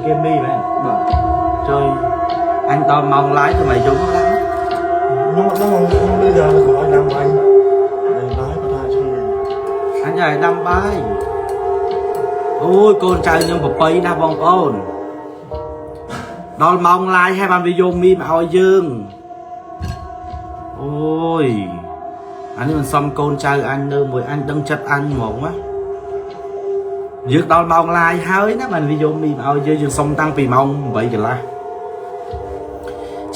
គេមីមែន? បាទ។ ចុយអញដល់ម៉ោង live ទៅមកយកមកដាក់មក ខ្ញុំអត់ដឹងខ្ញុំលឺដល់គាត់ឲ្យដាំបាយបាយគាត់ថាឈឺ។ អញឲ្យដាំបាយអូយកូនចៅខ្ញុំប្របីណាស់បងប្អូនដល់ម៉ោង live ហើយបានវាយកមីមកឲ្យយើងអូយអានេះមិនសមកូនចៅអញនៅមួយអញដឹងចិត្តអញហ្មងណាយើងដល់ម៉ោង live ហើយណាបានវាយកមីមកឲ្យយើងយើងសុំតាំងពីម៉ោង8កន្លះ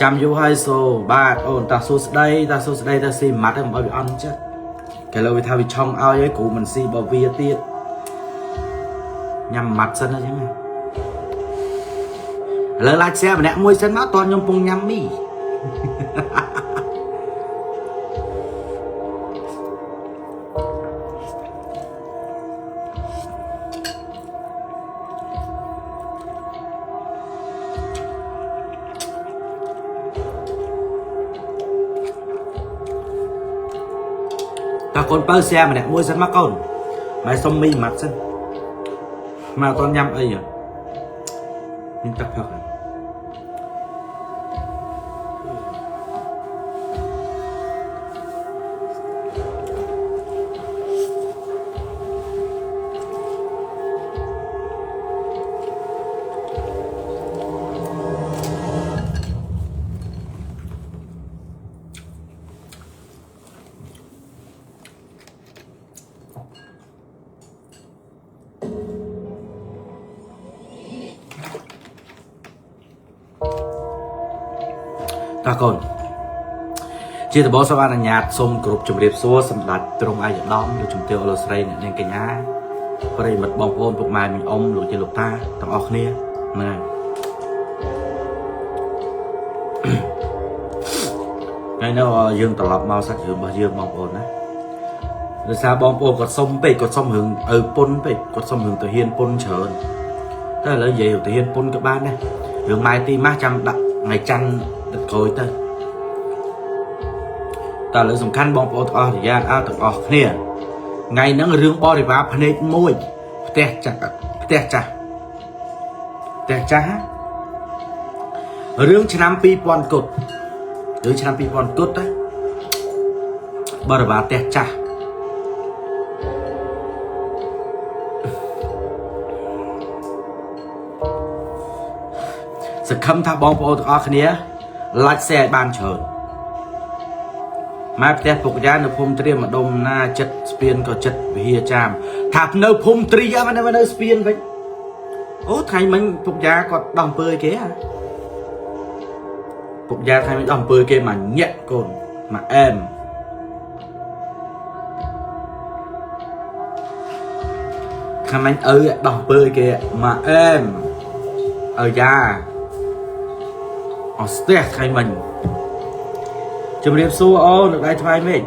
ចាំយូរហើយសូបាទអូនតាសួស្ដីតាសួស្ដីតាស៊ីម៉ាត់ហ្នឹងកុំឲ្យវាអន់ចិត្តគេលើវាថាវាឆុងឲ្យហើយគ្រូមិនស៊ីបើវាទៀតញ៉ាំម៉ាត់សិនអញ្ចឹងណាឥឡូវឡាច់ share ម្នាក់មួយសិនមកតខ្ញុំពងញ៉ាំមី តើកូនបើ share ម្នាក់មួយសិនមកកូនម៉ែសុំមីម៉ាត់សិនមកអត់ញ៉ាំអីហ៎មានទឹកផឹកហ៎ តើកូនជាដំបូងសូមអនុញ្ញាតសូមគោរពជម្រាបសួរសម្ដេចទ្រង់ឯកឧត្តមលោកជំទាវអលោកស្រីអ្នកនាងកញ្ញាប្រិយមិត្តបងប្អូនពុកម៉ែមីងអ៊ំលោកជាលោកតាទាំងអស់គ្នាហ្នឹងហើយថ្ងៃនេះយើងត្រឡប់មកសាច់រឿងរបស់យើងបងប្អូនណាដោយសារបងប្អូនគាត់សុំពេកគាត់សុំរឿងឪពុនពេកគាត់សុំរឿងទាហានពុនច្រើនតែឥឡូវនិយាយរឿងទាហានពុនក៏បានដែររឿងម៉ែទីម៉ាស់ចាំដាក់ថ្ងៃច័ន្ទទឹកក្រោយទៅតែឥឡូវសំខាន់បងប្អូនទាំងអស់រយ៉ាអើទាំងអស់គ្នាថ្ងៃហ្នឹងរឿងបរិវារភ្នែកមួយផ្ទះចាស់ផ្ទះចាស់ផ្ទះចាស់រឿងឆ្នាំ2000គុតរឿងឆ្នាំ2000គុតណាបរិវារផ្ទះចាស់សង្ឃឹមថាបងប្អូនទាំងអស់គ្នា like share ឲ្យបានច្រើនម៉ែផ្ទះពុកយ៉ានៅភូមិត្រៀមម្ដុំណាចិត្តស្ពានក៏ចិត្តវិហារចាមថានៅភូមិត្រៀមនៅស្ពានវិញអូថ្ងៃមិញពុកយ៉ាគាត់ដោះអំពើគេហ៎ពុកយ៉ាថ្ងៃមិញដោះអំពើគេមកញាក់កូនមកអែមថ្ងៃមិញឪដោះអំពើគេមកអែមឪយ៉ាអស់ស្ទះថ្ងៃមិញជំរាបសួរអូនលោកដៃថ្វាយមេឃ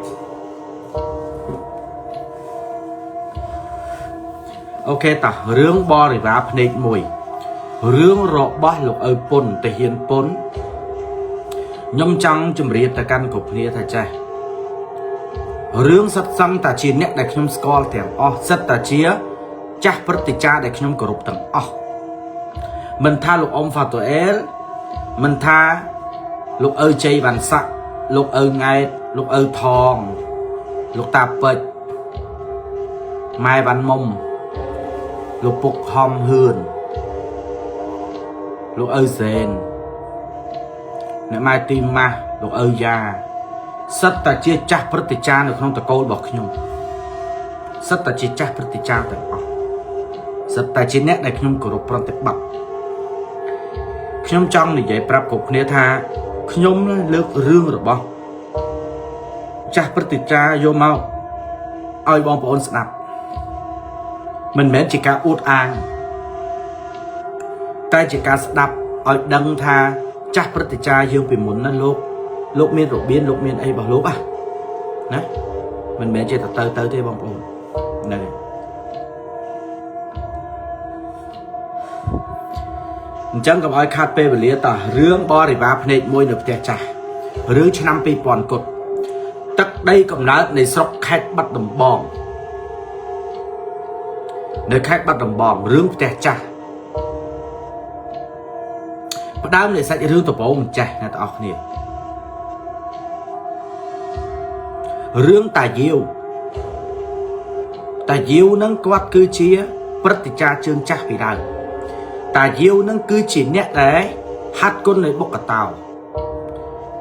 OK តោះរឿងបរិវារភ្នែកមួយរឿងរបស់លោកឪពុនទាហានពុនខ្ញុំចង់ជម្រាបទៅកាន់គ្រប់គ្នាថាចេះរឿងសិតសឹងតាជាអ្នកដែលខ្ញុំស្គាល់ទាំងអស់សិតតាជាចាស់ព្រឹទ្ធាចារ្យដែលខ្ញុំគោរពទាំងអស់មិនថាលោកអ៊ំហ្វាតូអែលមិនថាលោកឪជ័យវ៉ាន់សាក់លោកឪង៉ែតលោកឪថងលោកតាពេជ្រម៉ែវ៉ាន់មុំលោកពុកហំហឿនលោកឪសែនអ្នកម៉ែទីម៉ាស់លោកឪយ៉ាសិតតែជាចាស់ព្រឹទ្ធាចារ្យនៅក្នុងតកូលរបស់ខ្ញុំសិតតែជាចាស់ព្រឹទ្ធាចារ្យទាំងអស់សិតតែជាអ្នកដែលខ្ញុំគោរពប្រតិបត្តិខ្ញុំចង់និយាយប្រាប់គ្រប់គ្នាថាខ្ញុំលើករឿងរបស់ចាស់ព្រឹទ្ធាចារ្យយកមកឲ្យបងប្អូនស្ដាប់មិនមែនជាការអួតអាងតែជាការស្ដាប់ឲ្យដឹងថាចាស់ព្រឹទ្ធាចារ្យយើងពីមុនណាលោកមានរបៀនលោកមានអីរបស់លោកណាមិនមែនជាទៅទៅទេបងប្អូនហ្នឹងហើយអញ្ចឹងកុំឲ្យខាត់ពេលវេលាតោះរឿងបរិវារភ្នែកមួយនៅផ្ទះចាស់រឿងឆ្នាំ2000គុតទឹកដីកំណើតនៃស្រុកខេត្តបាត់ដំបងនៅខេត្តបាត់ដំបងរឿងផ្ទះចាស់ ផ្ដើមនៃសាច់រឿងដំបូងមិនចេះអ្នកទាំងអស់គ្នារឿងតាយាវតាយាវនឹងគាត់គឺជាព្រឹទ្ធាចារ្យជើងចាស់ពីដើមតាយាវនឹងគឺជាអ្នកដែលហាត់គុណនៃបុក្កតោ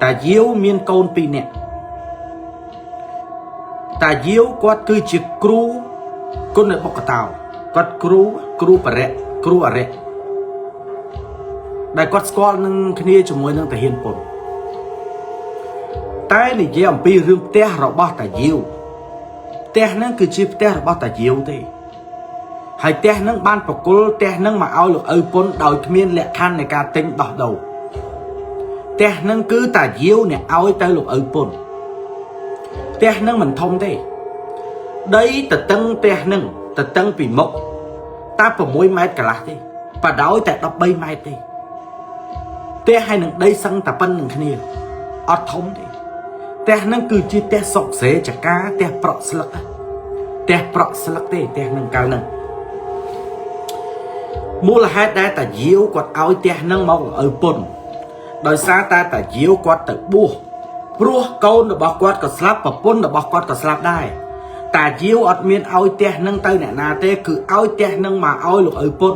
តាយាវមានកូន2នាក់តាយាវគាត់គឺជាគ្រូគុណនៃបុក្កតោគាត់គ្រូគ្រូបរិយគ្រូអរិយដែលគាត់ស្គាល់នឹងគ្នាជាមួយនឹងតាហ៊ានពុនតែនិយាយអំពីរឿងផ្ទះរបស់តាយាវផ្ទះហ្នឹងគឺជាផ្ទះរបស់តាយាវទេហើយផ្ទះហ្នឹងបានប្រគល់ផ្ទះហ្នឹងមកឲ្យលោកឪពុនដោយគ្មានលក្ខខណ្ឌនៃការទិញដោះដូរផ្ទះហ្នឹងគឺតាយាវអ្នកឲ្យទៅលោកឪពុនផ្ទះហ្នឹងមិនធំទេដីតតឹងផ្ទះហ្នឹងតតឹងពីមុខតា6ម៉ែត្រកន្លះទេបដោយតែ13ម៉ែត្រទេផ្ទះហើយនឹងដីសឹងតែប៉ុណ្្នឹងគ្នាអត់ធំទេផ្ទះហ្នឹងគឺជាផ្ទះសុកសេចកាផ្ទះប្រក់ស្លឹកផ្ទះប្រក់ស្លឹកទេផ្ទះហ្នឹងកាលហ្នឹងមូលហេតុដែលតាយាវគាត់ឲ្យផ្ទះហ្នឹងមកឪពុនដោយសារតែតាយាវគាត់ទៅបួសព្រោះកូនរបស់គាត់ក៏ស្លាប់ប្រពន្ធរបស់គាត់ក៏ស្លាប់ដែរតាយាវអត់មានឲ្យផ្ទះហ្នឹងទៅអ្នកណាទេគឺឲ្យផ្ទះហ្នឹងមកឲ្យលោកឪពុន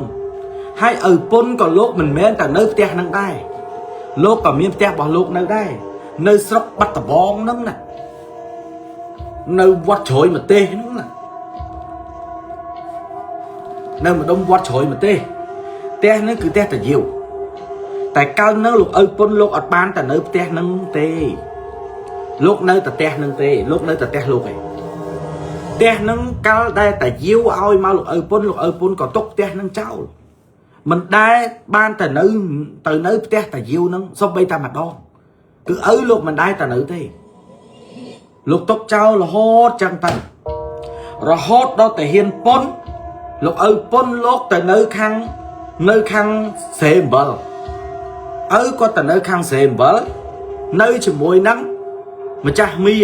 ហើយឪពុនក៏លោកមិនមែនតែនៅផ្ទះហ្នឹងដែរលោកក៏មានផ្ទះរបស់លោកនៅដែរនៅស្រុកបាត់ដំបងហ្នឹងណានៅវត្តជ្រោយម្ទេសហ្នឹងណានៅម្ដុំវត្តជ្រោយម្ទេសផ្ទះហ្នឹងគឺផ្ទះតាយាវតែកាលនៅលោកឪពុនលោកអត់បានតែនៅផ្ទះហ្នឹងទេលោកនៅតែផ្ទះហ្នឹងទេលោកនៅតែផ្ទះលោកឯងផ្ទះហ្នឹងកាលដែលតាយាវឲ្យមកលោកឪពុនលោកឪពុនក៏ទុកផ្ទះហ្នឹងចោលមិនដែលបានតែនៅផ្ទះតាយាវហ្នឹងសូម្បីតែម្ដងគឺឪលោកមិនដែលតែនៅទេលោកទុកចោលរហូតចឹងទៅរហូតដល់តែហ៊ានពុនលោកឪពុនលោកទៅនៅខាងស្រែអំបិលឪគាត់ទៅនៅខាងស្រែអំបិលនៅជាមួយនឹងម្ចាស់មៀ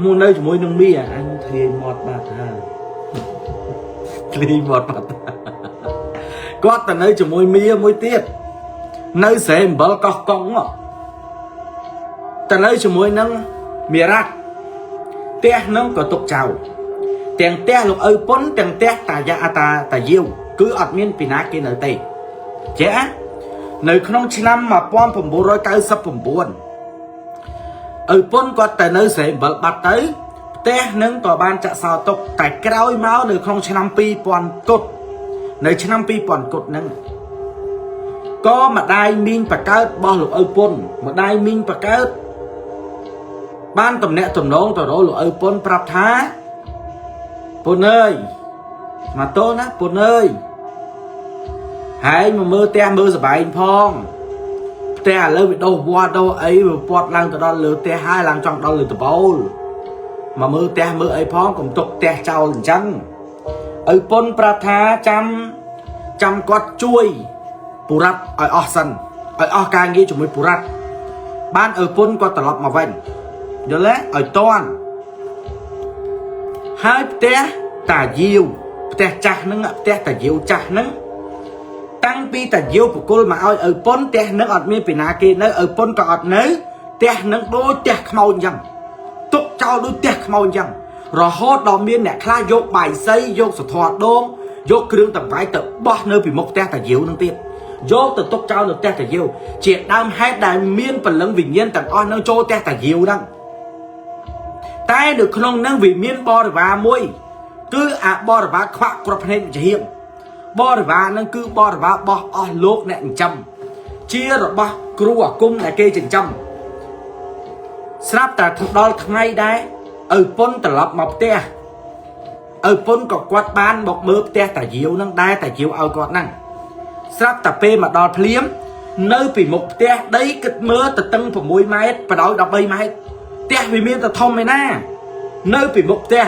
មកនៅជាមួយនឹងមៀអញធ្លាយមាត់បាត់ហើយធ្លាយមាត់បាត់គាត់ទៅនៅជាមួយមៀមួយទៀតនៅស្រែអំបិលកោះកុងទៅនៅជាមួយនឹងមីរ៉ាត់ផ្ទះហ្នឹងក៏ទុកចោលទាំងផ្ទះលោកឪពុនទាំងផ្ទះតាយាតាតាយាវគឺអត់មានពីណាគេនៅទេចេះនៅក្នុងឆ្នាំ1999ឪពុនគាត់ទៅនៅស្រែអំបិលបាត់ទៅផ្ទះនឹងក៏បានចាក់សោទុកតែក្រោយមកនៅក្នុងឆ្នាំ2000គត់នៅឆ្នាំ2000គត់ហ្នឹងក៏ម្ដាយមីងបកើតរបស់លោកឪពុនម្ដាយមីងបកើតបានតំណាក់តំណងទៅរកលោកឪពុនប្រាប់ថាពុនអើយមកតូនណាពុនអើយហើយមកមើលផ្ទះមើលសបែងផងផ្ទះឥឡូវវាដោះវត្តដោះអីវាពាត់ឡើងទៅដល់លើផ្ទះហើយឡើងចង់ដល់លើដបូលមកមើលផ្ទះមើលអីផងកុំទុកផ្ទះចោលអញ្ចឹងឪពុនប្រាប់ថាចាំគាត់ជួយពូរ៉ាត់ឲ្យអស់សិនឲ្យអស់ការងារជាមួយពូរ៉ាត់បានឪពុនគាត់ត្រឡប់មកវិញយល់ទេឲ្យតន់ហើយផ្ទះតាយាវផ្ទះចាស់ហ្នឹងផ្ទះតាយាវចាស់ហ្នឹងតាំងពីតាយាវប្រគល់មកឲ្យឪពុនផ្ទះហ្នឹងអត់មានពីណាគេនៅឪពុនក៏អត់នៅផ្ទះហ្នឹងដូចផ្ទះខ្មោចអញ្ចឹងទុកចោលដូចផ្ទះខ្មោចអញ្ចឹងរហូតដល់មានអ្នកខ្លះយកបាយសីយកសធរដូងយកគ្រឿងតង្វាយទៅបោះនៅពីមុខផ្ទះតាយាវហ្នឹងទៀតយកទៅទុកចោលនៅផ្ទះតាយាវជាដើមហេតុដែលមានព្រលឹងវិញ្ញាណទាំងអស់នឹងចូលផ្ទះតាយាវហ្នឹងតែនៅក្នុងហ្នឹងវាមានបរិវារមួយគឺអាបរិវារខ្វាក់គ្រាប់ភ្នែកវិជាបរិវារហ្នឹងគឺបរិវារបោះអស់លោកអ្នកចិញ្ចឹមជារបស់គ្រូអាគមដែលគេចិញ្ចឹមស្រាប់តែដល់ថ្ងៃដែរឪពុនត្រឡប់មកផ្ទះឪពុនក៏គាត់បានមកមើលផ្ទះតាយាវហ្នឹងដែរតាយាវឲ្យគាត់ហ្នឹងស្រាប់តែពេលមកដល់ភ្លាមនៅពីមុខផ្ទះដីគិតមើលទៅតឹង6ម៉ែត្របដោយ13ម៉ែត្រផ្ទះវាមានតែធំឯណានៅពីមុខផ្ទះ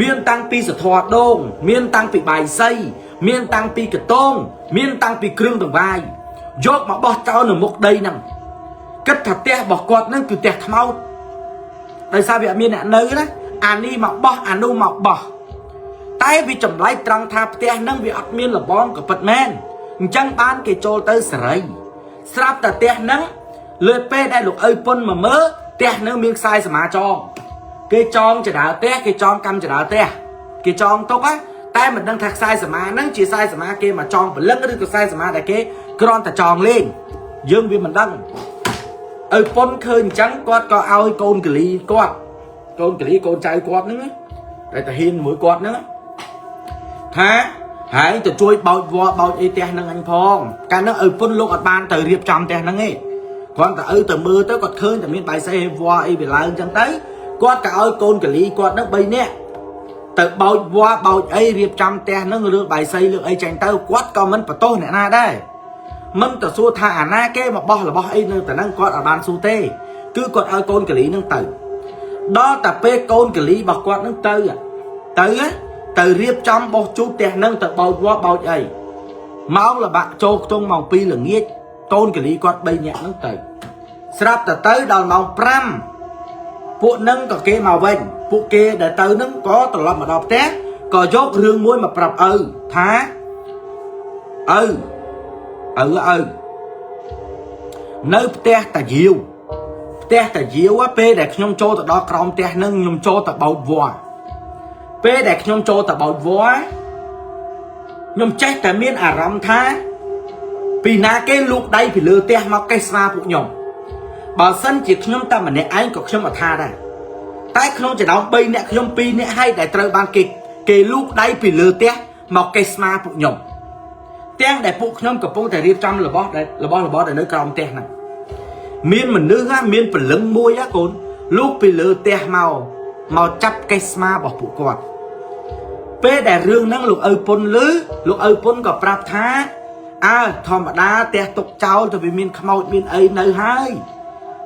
មានតាំងពីសធរដូងមានតាំងពីបាយសីមានតាំងពីកតងមានតាំងពីគ្រឿងតង្វាយយកមកបោះចោលនៅមុខដីហ្នឹងគិតថាផ្ទះរបស់គាត់ហ្នឹងគឺផ្ទះខ្មោចដោយសារវាអត់មានអ្នកនៅណាអានេះមកបោះអានោះមកបោះតែវាចម្លែកត្រង់ថាផ្ទះហ្នឹងវាអត់មានលបងក៏ពិតមែនអញ្ចឹងបានគេចូលទៅសេរី ស្រាប់តែផ្ទះហ្នឹងលើពេលដែលលោកឪពុនមកមើលផ្ទះហ្នឹងមានខ្សែសមាចងគេចងចដើផ្ទះគេចងកម្មចដើផ្ទះគេចងទុកណាតែមិនដឹងថាខ្សែសមាហ្នឹងជាខ្សែសមាគេមកចងព្រលឹងឬក៏ខ្សែសមាដែលគេគ្រាន់តែចងលេងយើងវាមិនដឹងឪពុនឃើញអញ្ចឹងគាត់ក៏ឲ្យកូនកលីគាត់កូនកលីកូនចៅគាត់ហ្នឹងតែតាហ៊ានមួយគាត់ហ្នឹងថាហើយទៅជួយបោចវល្លិបោចអីផ្ទះហ្នឹងអញផងកាលហ្នឹងឪពុនលោកអត់បានទៅរៀបចំផ្ទះហ្នឹងទេគ្រាន់តែឪទៅមើលទៅគាត់ឃើញតែមានបាយសីវល្លិអីវាឡើងអញ្ចឹងទៅគាត់ក៏ឲ្យកូនកលីគាត់ហ្នឹង3នាក់ទៅបោចវល្លិបោចអីរៀបចំផ្ទះហ្នឹងរឿងបាយសីលើកអីចេញទៅគាត់ក៏មិនបន្ទោសអ្នកណាដែរមិនទៅសួរថាអាណាគេមកបោះរបស់អីនៅតែហ្នឹងគាត់អត់បានសួរទេគឺគាត់ឲ្យកូនកលីហ្នឹងទៅដល់តែពេលកូនកលីរបស់គាត់ហ្នឹងទៅទៅទៅរៀបចំបោះជូតផ្ទះហ្នឹងទៅបោចវល្លិបោចអីម៉ោងលបាក់ចូលខ្ទង់ម៉ោង2ល្ងាចកូនកលីគាត់3នាក់ហ្នឹងទៅស្រាប់តែទៅដល់ម៉ោង5ពួកនឹងក៏គេមកវិញពួកគេដែលទៅនឹងក៏ត្រឡប់មកដល់ផ្ទះក៏យករឿងមួយមកប្រាប់ឪថាឪឪឪនៅផ្ទះតាយាវផ្ទះតាយាវពេលដែលខ្ញុំចូលទៅដល់ក្រោមផ្ទះនឹងខ្ញុំចូលទៅបោចវល្លិពេលដែលខ្ញុំចូលទៅបោចវល្លិខ្ញុំចេះតែមានអារម្មណ៍ថាពីណាគេលូកដៃពីលើផ្ទះមកកេះស្មាពួកខ្ញុំបើសិនជាខ្ញុំតែម្នាក់ឯងក៏ខ្ញុំអត់ថាដែរតែក្នុងចំណោម3នាក់ខ្ញុំ2នាក់ហើយដែលត្រូវបានគេលូកដៃពីលើផ្ទះមកកេះស្មាពួកខ្ញុំទាំងដែលពួកខ្ញុំកំពុងតែរៀបចំរបស់ដែលរបស់របរដែលនៅក្រោមផ្ទះហ្នឹងមានមនុស្សមានព្រលឹងមួយណាកូនលូកពីលើផ្ទះមកចាប់កេះស្មារបស់ពួកគាត់ពេលដែលរឿងហ្នឹងលោកឪពុនឮលោកឪពុនក៏ប្រាប់ថាអើធម្មតាផ្ទះទុកចោលទៅវាមានខ្មោចមានអីនៅហើយ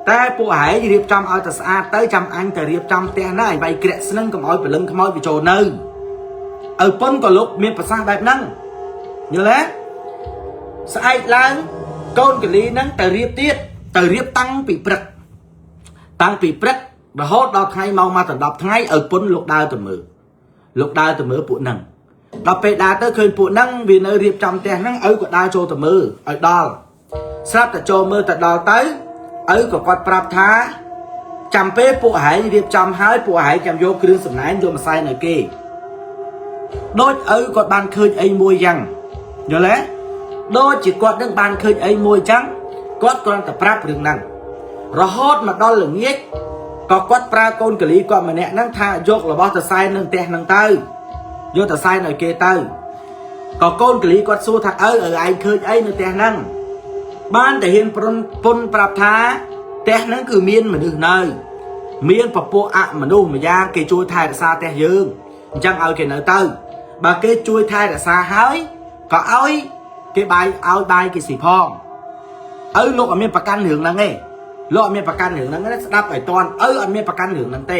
តែពួកឯងរៀបចំឲ្យតែស្អាតទៅចាំអញទៅរៀបចំផ្ទះណាឲ្យវាយក្រាក់ស្នឹងកុំឲ្យព្រលឹងខ្មោចវាចូលនៅឪពុនក៏លោកមានប្រសាសន៍បែបហ្នឹងយល់ទេស្អែកឡើងកូនកលីហ្នឹងទៅរៀបទៀតទៅរៀបតាំងពីព្រឹកតាំងពីព្រឹករហូតដល់ថ្ងៃម៉ោងមកដល់10ថ្ងៃឪពុនលោកដើរទៅមើលលោកដើរទៅមើលពួកហ្នឹងដល់ពេលដើរទៅឃើញពួកហ្នឹងវានៅរៀបចំផ្ទះហ្នឹងឪក៏ដើរចូលទៅមើលឲ្យដល់ស្រាប់តែចូលមើលទៅដល់ទៅឪក៏គាត់ប្រាប់ថាចាំពេលពួកឯងរៀបចំហើយពួកឯងចាំយកគ្រឿងសំណែនយកមកសែនឲ្យគេដូចឪគាត់បានឃើញអីមួយយ៉ាងយល់ទេដូចជាគាត់នឹងបានឃើញអីមួយចឹងគាត់គ្រាន់តែប្រាប់រឿងហ្នឹងរហូតមកដល់ល្ងាចក៏គាត់ប្រើកូនកលីគាត់ម្នាក់ហ្នឹងថាយករបស់ទៅសែននឹងផ្ទះហ្នឹងទៅយកទៅសែនឲ្យគេទៅក៏កូនកលីគាត់សួរថាឪឯងឃើញអីនៅផ្ទះហ្នឹងបានតែហ៊ានប្រពន្ធប្រាប់ថាផ្ទះហ្នឹងគឺមានមនុស្សនៅមានពពួកអមនុស្សម្យ៉ាងគេជួយថែរក្សាផ្ទះយើងអញ្ចឹងឲ្យគេនៅទៅបើគេជួយថែរក្សាហើយក៏ឲ្យគេបាយឲ្យបាយគេស៊ីផងឪលោកអត់មានប្រកាន់រឿងហ្នឹងទេលោកអត់មានប្រកាន់រឿងហ្នឹងទេស្ដាប់ឲ្យតន់ឪអត់មានប្រកាន់រឿងហ្នឹងទេ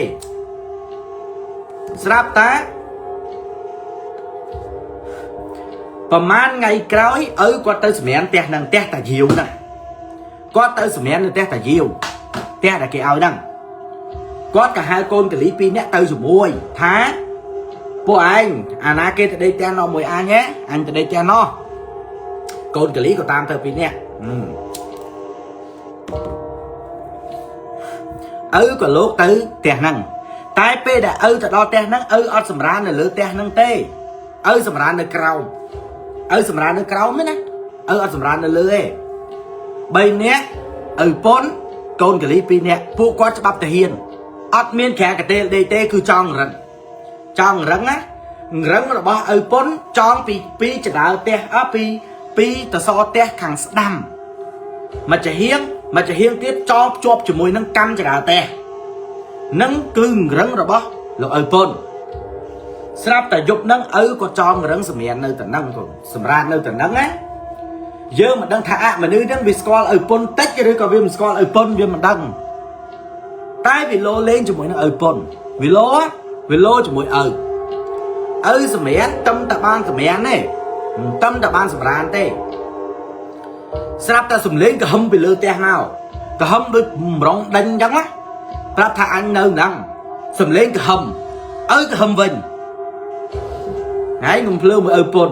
ស្រាប់តាប្រហែលថ្ងៃក្រោយឪគាត់ទៅសម្រានផ្ទះហ្នឹងផ្ទះតាយាវហ្នឹងគាត់ទៅសម្រាននៅផ្ទះតាយាវផ្ទះដែលគេឲ្យហ្នឹងគាត់ក៏ហៅកូនកលី2នាក់ទៅជាមួយថាពួកឯងអាណាគេទៅដេកផ្ទះនោះមួយអញហ៎អញទៅដេកផ្ទះនោះកូនកលីក៏តាមទៅ2នាក់ឪក៏លោកទៅផ្ទះហ្នឹងតែពេលដែលឪទៅដល់ផ្ទះហ្នឹងឪអត់សម្រាននៅលើផ្ទះហ្នឹងទេឪសម្រាននៅក្រោមឪសម្រាននៅក្រោមទេណាឪអត់សម្រាននៅលើទេ3នាក់ឪប៉ុនកូនកលី2នាក់ពួកគាត់ច្បាប់ទាហានអត់មានក្រាកតេលដេកទេគឺចង់រឹងចង់រឹងណារឹងរបស់ឪប៉ុនចង់ពីចដើផ្ទះអពីតសផ្ទះខាងស្ដាំមកចាហៀងមកចាហៀងទៀតចងភ្ជាប់ជាមួយនឹងកម្មចដើផ្ទះនឹងគឺរឹងរបស់លោកឪប៉ុនស្រាប់តែយប់ហ្នឹងឪក៏ចងរឹងសម្រាននៅតំណឹងកូនសម្រាននៅតំណឹងណាយើងមិនដឹងថាអមនុស្សហ្នឹងវាស្គាល់ឪពុនតិចឬក៏វាមិនស្គាល់ឪពុនវាមិនដឹងតែវាលោលេងជាមួយនឹងឪពុនវាលោជាមួយឪឪសម្រានតឹមតែបានសម្រានទេមិនតឹមតែបានសម្រានទេស្រាប់តែសំលេងក៏ហឹមពីលើផ្ទះមកក៏ហឹមដូចម្រងដេញអញ្ចឹងណាប្រាប់ថាអញនៅហ្នឹងសំលេងក៏ហឹមឪក៏ហឹមវិញថ្ងៃខ្ញុំភ្លើមួយឪពុន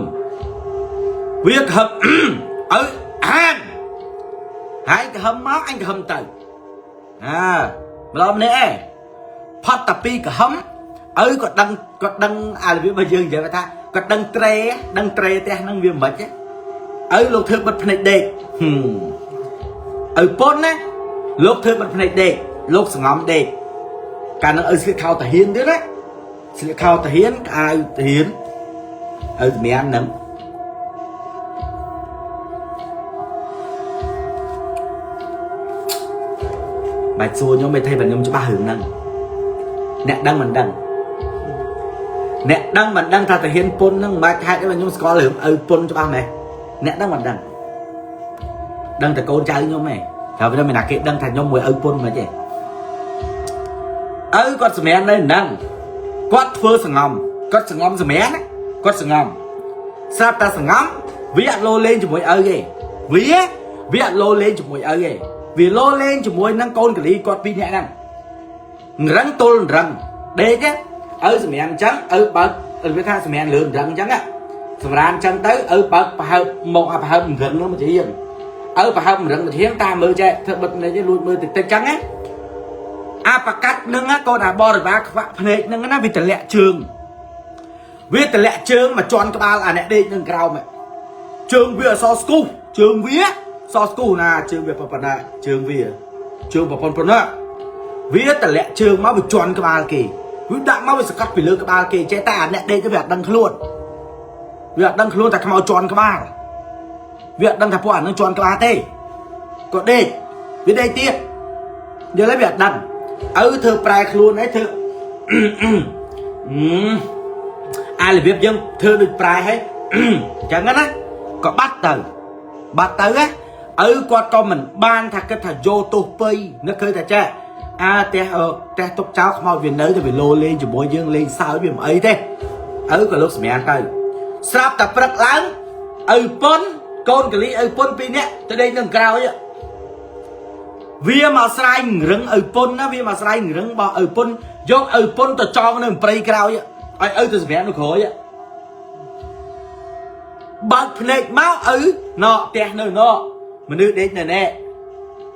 វាក៏ហឹមឪអាន ហើយក្រហមមកអញក្រហមទៅអាម្លងនេះឯងផាត់តាពីក្រហមឪក៏ដឹងក៏ដឹងអារបៀបរបស់យើងនិយាយថាក៏ដឹងត្រេដឹងត្រេផ្ទះហ្នឹងវាមិនខ្មិចឪលោកធ្វើបិទភ្នែកដេកហឹមឪពុនណាលោកធ្វើបិទភ្នែកដេកលោកសងំដេកកាលនឹងឪស្លៀកខោតាហ៊ានទៀតណាស្លៀកខោតាហ៊ានអាវតាហ៊ានឪសម្រានហ្នឹងបាច់សួរខ្ញុំមិនthấyបើខ្ញុំច្បាស់រឿងហ្នឹងអ្នកដឹងមិនដឹងអ្នកដឹងមិនដឹងថាតាហ៊ានពុនហ្នឹងមិនបាច់ហេតុអីបើខ្ញុំស្គាល់រឿងឪពុនច្បាស់ម៉េះអ្នកដឹងមិនដឹងដឹងតែកូនចៅខ្ញុំឯងតែវាមិនណាគេដឹងថាខ្ញុំមួយឪពុនមិនទេឪគាត់សម្រាននៅហ្នឹងគាត់ធ្វើសងំគាត់សងំសម្រានគាត់សងំស្រាប់តែសងំវាអត់លោលេងជាមួយឪទេវាអត់លោលេងជាមួយឪទេវាលោលេងជាមួយនឹងកូនកលីគាត់ពីរនាក់ហ្នឹងរឹងទល់រឹងដេកឪសម្រានអញ្ចឹងឪបើកវាថាសម្រានលឿនរឹងអញ្ចឹងសម្រានអញ្ចឹងទៅឪបើកប្រហើបមកអាប្រហើបរឹងនោះមកជាងឪប្រហើបរឹងមកជាងតាមមើលចេះធ្វើបិទនេះលួចមើលតិចតិចអញ្ចឹងណាអាប្រកាត់នឹងកូនអាបរិវាខ្វាក់ភ្នែកនឹងណាវាតម្លាក់ជើងវាតម្លាក់ជើងមកជន់ក្បាលអាអ្នកដេកនឹងក្រោមជើងវាអសស្គូជើងវាសស្គូណាជើងវាប៉ុណ្ណាជើងវាជើងប៉ុណ្ណាវាតម្លាក់ជើងមកវាជន់ក្បាលគេវាដាក់មកវាសកាត់ពីលើក្បាលគេចេះតែអាអ្នកដេកទៅវាអត់ដឹងខ្លួនវាអត់ដឹងខ្លួនតែខ្មោចជន់ក្បាលវាអត់ដឹងថាពួកអានឹងជន់ក្បាលទេក៏ដេកវាដេកទៀតយល់ហើយវាអត់ដឹងឪធ្វើប្រែខ្លួនអីធ្វើអារបៀបយើងធ្វើដូចប្រែហើយអញ្ចឹងណាក៏បាត់ទៅបាត់ទៅណាឪគាត់ក៏មិនបានថាគិតថាយកទោសពៃនឹកឃើញថាចេះអាផ្ទះផ្ទះទុកចោលខ្មោចវានៅតែវាលោលេងជាមួយយើងលេងសើចវាមិនអីទេឪក៏លោកសម្រានទៅស្រាប់តែព្រឹកឡើងឪពុនកូនកលីឪពុនពីរនាក់ទៅដេកនឹងក្រោយវាមកស្រែងរឹងឪពុនណាវាមកស្រែងរឹងរបស់ឪពុនយកឪពុនទៅចងនៅព្រៃក្រោយឲ្យឪទៅសម្រាននៅក្រោយបើកភ្នែកមកឪណកផ្ទះនៅណកមនុស្សដេកនៅណែ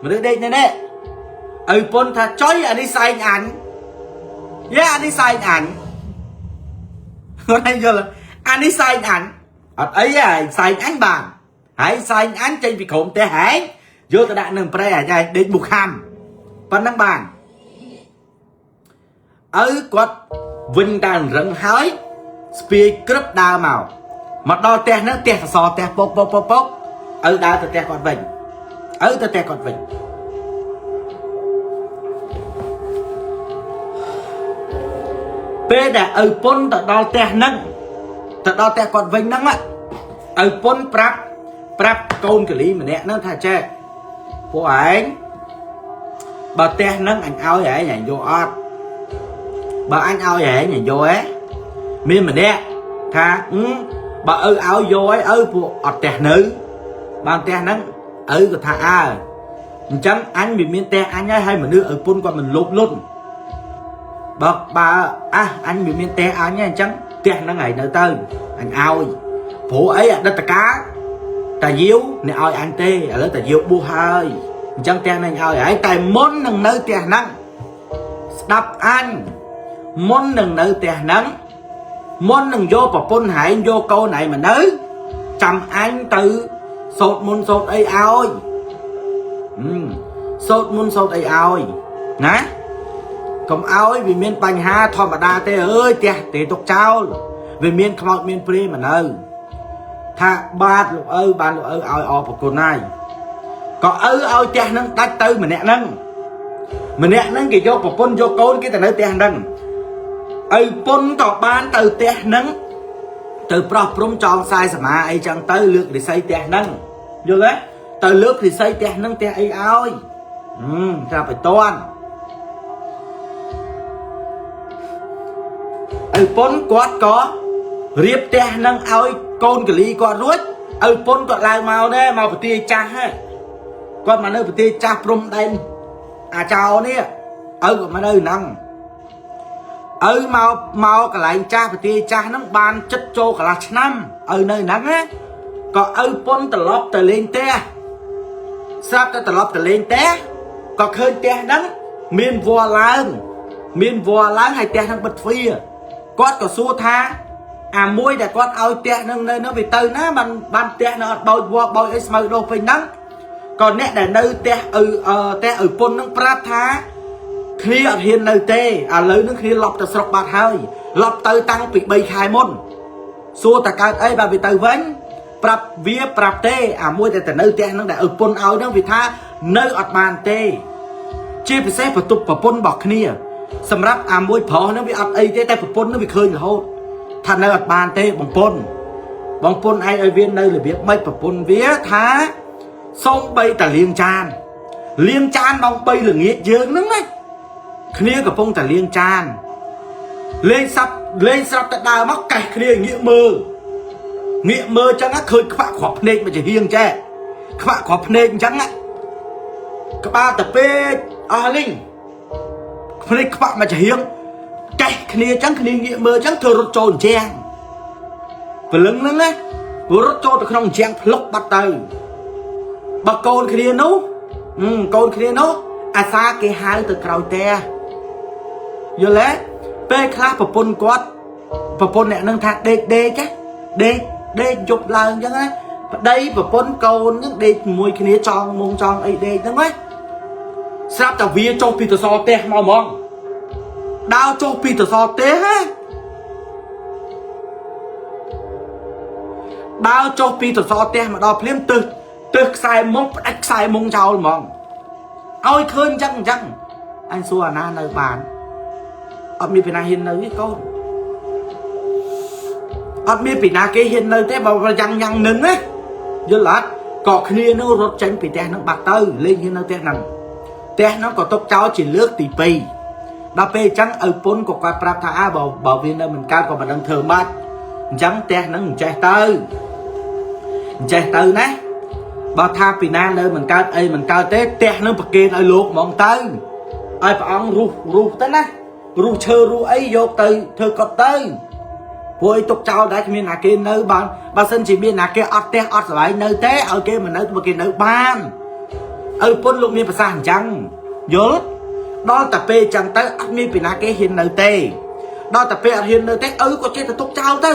មនុស្សដេកនៅណែឪពុនថាចុយអានេះសែងអញយ៉ាអានេះសែងអញគាត់ឯងយល់អានេះសែងអញអត់អីទេសែងអញបានហើយសែងអញចេញពីក្រុមផ្ទះហែងយកទៅដាក់នឹងព្រៃអាយ៉ៃដេកបុខំប៉ុណ្ណឹងបានឪគាត់វិញតែរឹងហើយស្ពាយក្រឹបដើរមកមកដល់ផ្ទះហ្នឹងផ្ទះសសរផ្ទះពុកពុកពុកពុកឪដើរទៅផ្ទះគាត់វិញឪទៅផ្ទះគាត់វិញពេលដែលឪពុនទៅដល់ផ្ទះហ្នឹងទៅដល់ផ្ទះគាត់វិញហ្នឹងឪពុនប្រាប់កូនកលីម្នាក់ហ្នឹងថាចេះពួកឯងបើផ្ទះហ្នឹងអញឲ្យឯងអញយកអត់បើអញឲ្យឯងអញយកឯងមានម្នាក់ថាបើឪឲ្យយកឯងឪពួកអត់ផ្ទះនៅបានផ្ទះហ្នឹងឪក៏ថាអើអញ្ចឹងអញវាមានផ្ទះអញហើយមនុស្សឪពុនគាត់មិនលោភលន់បើបើអះអញវាមានផ្ទះអញហើយអញ្ចឹងផ្ទះហ្នឹងឯងនៅទៅអញឲ្យព្រោះអីអតីតកាលតាយាវអ្នកឲ្យអញទេឥឡូវតាយាវបួសហើយអញ្ចឹងផ្ទះហ្នឹងឲ្យហើយតែមុននឹងនៅផ្ទះហ្នឹងស្ដាប់អញមុននឹងនៅផ្ទះហ្នឹងមុននឹងយកប្រពន្ធហែងយកកូនហែងមកនៅចាំអញទៅសូត្រមុនសូត្រអីឲ្យសូត្រមុនសូត្រអីឲ្យណាកុំឲ្យវាមានបញ្ហាធម្មតាទេអើយផ្ទះទេទុកចោលវាមានខ្មោចមានព្រាយមកនៅថាបាទលោកឪបានលោកឪឲ្យអរប្រគុណហើយក៏ឪឲ្យផ្ទះហ្នឹងដាច់ទៅម្នាក់ហ្នឹងម្នាក់ហ្នឹងគេយកប្រពន្ធយកកូនគេទៅនៅផ្ទះហ្នឹងឪពុនក៏បានទៅផ្ទះហ្នឹងទៅប្រោះព្រំចងខ្សែសមាអីចឹងទៅលើករិស័យផ្ទះហ្នឹងយល់ទេទៅលើករិស័យផ្ទះហ្នឹងផ្ទះអីឲ្យថាបៃតន់ឪពុនគាត់ក៏រៀបផ្ទះហ្នឹងឲ្យកូនកលីគាត់រួចឪពុនគាត់ឡើងមកដែរមកប្រទេសចាស់ហ៎គាត់មកនៅប្រទេសចាស់ព្រំដែនអាចោនេះឪគាត់មកនៅហ្នឹងឪមកកន្លែងចាស់ប្រទេសចាស់ហ្នឹងបានចិត្តចូលកន្លះឆ្នាំឪនៅហ្នឹងណាក៏ឪពុនត្រឡប់ទៅលេងផ្ទះ ស្រាប់តែត្រឡប់ទៅលេងផ្ទះក៏ឃើញផ្ទះហ្នឹងមានវល្លឡើងមានវល្លឡើងហើយផ្ទះហ្នឹងបិទទ្វារគាត់ក៏សួរថាអាមួយដែលគាត់ឲ្យផ្ទះហ្នឹងនៅហ្នឹងវាទៅណាបានបានផ្ទះហ្នឹងអត់បោចវល្លបោចអីស្មៅដុះពេញហ្នឹងក៏អ្នកដែលនៅផ្ទះឪផ្ទះឪពុនហ្នឹងប្រាប់ថាគ្នាអត់ហ៊ាននៅទេឥឡូវហ្នឹងគ្នាឡប់ទៅស្រុកបាត់ហើយឡប់ទៅតាំងពី3ខែមុនសួរតើកើតអីបើវាទៅវិញប្រាប់វាប្រាប់ទេអាមួយដែលទៅនៅផ្ទះហ្នឹងដែលឪពុនឲ្យហ្នឹងវាថានៅអត់បានទេជាពិសេសបន្ទប់ប្រពន្ធរបស់គ្នាសម្រាប់អាមួយប្រុសហ្នឹងវាអត់អីទេតែប្រពន្ធហ្នឹងវាឃើញរហូតថានៅអត់បានទេបងពុនបងពុនឯងឲ្យវានៅរបៀបម៉េចប្រពន្ធវាថាសូម្បីតែលាងចានលាងចានម៉ោង3ល្ងាចយើងហ្នឹងណាគ្នាកំពុងតែលាងចានលេងសាប់លេងស្រាប់តែដើរមកកេះគ្នាងាកមើលងាកមើលចឹងឃើញខ្វាក់គ្រាប់ភ្នែកមកជាហៀងចេះខ្វាក់គ្រាប់ភ្នែកអញ្ចឹងក្បាលទៅពេកអស់លីងភ្នែកខ្វាក់មកជាហៀងកេះគ្នាចឹងគ្នាងាកមើលចឹងធ្វើរត់ចូលអញ្ចឹងព្រលឹងហ្នឹងណារត់ចូលទៅក្នុងអញ្ចឹងផ្លុកបាត់ទៅបើកូនគ្នានោះកូនគ្នានោះអាសាគេហៅទៅក្រោយផ្ទះយល់ទេពេលខ្លះប្រពន្ធគាត់ប្រពន្ធអ្នកនឹងថាដេកដេកដេកដេកយប់ឡើងអញ្ចឹងណាប្តីប្រពន្ធកូនហ្នឹងដេកជាមួយគ្នាចង់មុងចង់អីដេកហ្នឹងណាស្រាប់តែវាចុះពីទសផ្ទះមកហ្មងដើរចុះពីទសផ្ទះណាដើរចុះពីទសផ្ទះមកដល់ភ្លាមទឹះទឹះខ្សែមុងផ្ដាច់ខ្សែមុងចោលហ្មងឲ្យឃើញអញ្ចឹងអញ្ចឹងអញសួរអាណានៅបានអត់មានពីណាហ៊ាននៅទេកូនអត់មានពីណាគេហ៊ាននៅទេបើយ៉ាងយ៉ាងនឹងណាយល់អត់ក៏គ្នានឹងរត់ចេញពីផ្ទះនឹងបាត់ទៅលេងហ៊ាននៅផ្ទះហ្នឹងផ្ទះហ្នឹងក៏ទុកចោលជាលើកទី2ដល់ពេលអញ្ចឹងឪពុនក៏គាត់ប្រាប់ថាអើបើវានៅមិនកើតក៏មិនដឹងធ្វើម៉េចអញ្ចឹងផ្ទះហ្នឹងមិនចេះទៅអញ្ចេះទៅណាបើថាពីណានៅមិនកើតអីមិនកើតទេផ្ទះហ្នឹងប្រគេនឲ្យលោកហ្មងទៅឲ្យព្រះអង្គរុះរុះទៅណារុះឈើរុះអីយកទៅធ្វើកត់ទៅព្រោះអីទុកចោលដែរគ្មានណាគេនៅបានបើសិនជាមានណាគេអត់ផ្ទះអត់ស្រ័យនៅទេឲ្យគេមកនៅបើគេនៅបានឪពុនលោកមានប្រសាសន៍អញ្ចឹងយល់ដល់តែពេលអញ្ចឹងទៅអត់មានពីណាគេហ៊ាននៅទេដល់តែពេលអត់ហ៊ាននៅទេឪក៏ចេះតែទុកចោលទៅ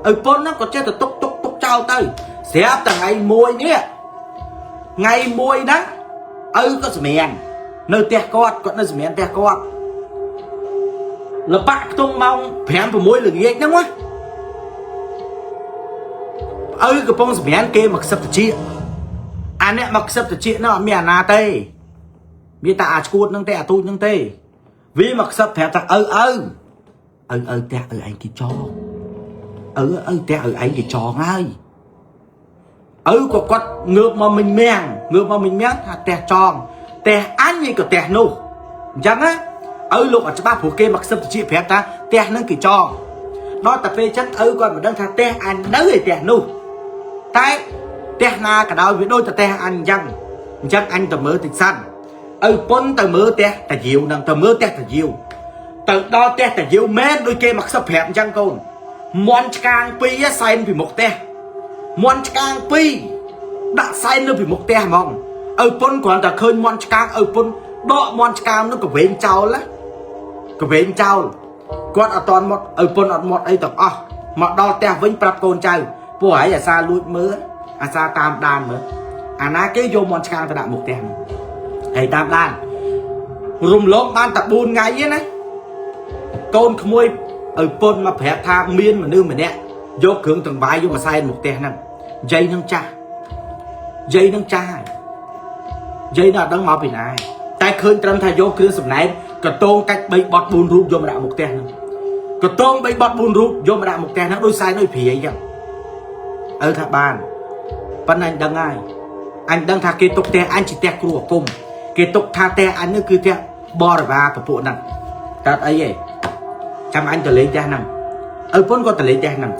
ឪពុនហ្នឹងក៏ចេះតែទុកទុកទុកចោលទៅស្រាប់តែថ្ងៃមួយនេះថ្ងៃមួយហ្នឹងឪក៏សម្រាននៅផ្ទះគាត់គាត់នៅសម្រានផ្ទះគាត់លបាក់ខ្ទង់ម៉ោង5 6ល្ងាចហ្នឹងណាឪកំពុងសម្រានគេមកខ្សឹបតិចអាអ្នកមកខ្សឹបតិចហ្នឹងអត់មានអាណាទេមានតែអាឈួតហ្នឹងទេអាទូចហ្នឹងទេវាមកខ្សឹបប្រាប់ថាឪឪឪឪផ្ទះឪឯងគេចងឪឪផ្ទះឪឯងគេចងហើយឪក៏គាត់ងើបមកមិញមាំងងើបមកមិញមាំងថាផ្ទះចងផ្ទះអញនេះក៏ផ្ទះនោះអញ្ចឹងណាឪលោកអត់ច្បាស់ព្រោះគេមកខ្សឹបតិចប្រាប់ថាផ្ទះហ្នឹងគេចងដល់តែពេលអញ្ចឹងឪគាត់មិនដឹងថាផ្ទះអញនៅឯផ្ទះនោះតែផ្ទះណាក៏ដោយវាដូចតែផ្ទះអញអញ្ចឹងអញ្ចឹងអញទៅមើលតិចសិនឪពុនទៅមើលផ្ទះតាយាវហ្នឹងទៅមើលផ្ទះតាយាវទៅដល់ផ្ទះតាយាវមែនដូចគេមកខ្សឹបប្រាប់អញ្ចឹងកូនមន់ឆ្កាងពីរសែនពីមុខផ្ទះមន់ឆ្កាងពីរដាក់សែននៅពីមុខផ្ទះហ្មងឪពុនគ្រាន់តែឃើញមន់ឆ្កាងឪពុនដកមន់ឆ្កាងនោះក៏វែងចោលណាក៏វែងចោលគាត់អត់តន់មកឪពុនអត់មកអីទាំងអស់មកដល់ផ្ទះវិញប្រាប់កូនចៅពួកឯងអាសាលួចមើលអាសាតាមដានមើលអាណាគេយកមន់ឆ្កាងទៅដាក់មុខផ្ទះហ្នឹងហើយតាមដានរំលងបានតែ4ថ្ងៃទេណាកូនក្មួយឪពុនមកប្រាប់ថាមានមនុស្សម្នាក់យកគ្រឿងទាំងបាយយកមកសែនមុខផ្ទះហ្នឹងយាយនឹងចាស់យាយនឹងចាស់ហើយយាយនឹងអត់ដឹងមកពីណាតែឃើញត្រឹមថាយកគ្រឿងសំណែនកតងកាច់3បត់4រូបយកមកដាក់មុខផ្ទះហ្នឹងកតង3បត់4រូបយកមកដាក់មុខផ្ទះហ្នឹងដូចសែនដូចព្រាយអញ្ចឹងឪថាបានប៉ុន្តែអញដឹងហើយអញដឹងថាគេទុកផ្ទះអញជាផ្ទះគ្រូអាគមគេទុកថាផ្ទះអញនេះគឺផ្ទះបរិវារពពួកហ្នឹងតែអត់អីទេចាំអញទៅលេងផ្ទះហ្នឹងឪពុនក៏ទៅលេងផ្ទះហ្នឹង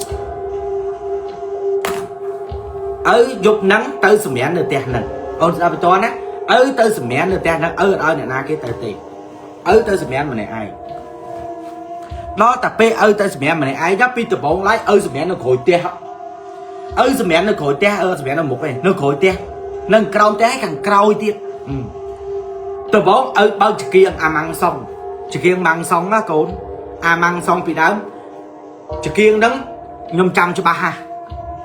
ឪយប់ហ្នឹងទៅសម្រាននៅផ្ទះហ្នឹងអូនស្ដាប់បន្តណាឪទៅសម្រាននៅផ្ទះហ្នឹងឪអត់ឲ្យអ្នកណាគេទៅទេឪទៅសម្រានម្នាក់ឯងដល់តែពេលឪទៅសម្រានម្នាក់ឯងដល់ពីដំបូងឡើយឪសម្រាននៅក្រោយផ្ទះឪសម្រាននៅក្រោយផ្ទះឪសម្រាននៅមុខឯងនៅក្រោយផ្ទះ នៅក្រោមផ្ទះខាងក្រោយទៀតដំបងឪបើកចង្គៀងអាម៉ាំងសុងចង្គៀងម៉ាំងសុងណាកូនអាម៉ាំងសុងពីដើមចង្គៀងហ្នឹងខ្ញុំចាំច្បាស់ហា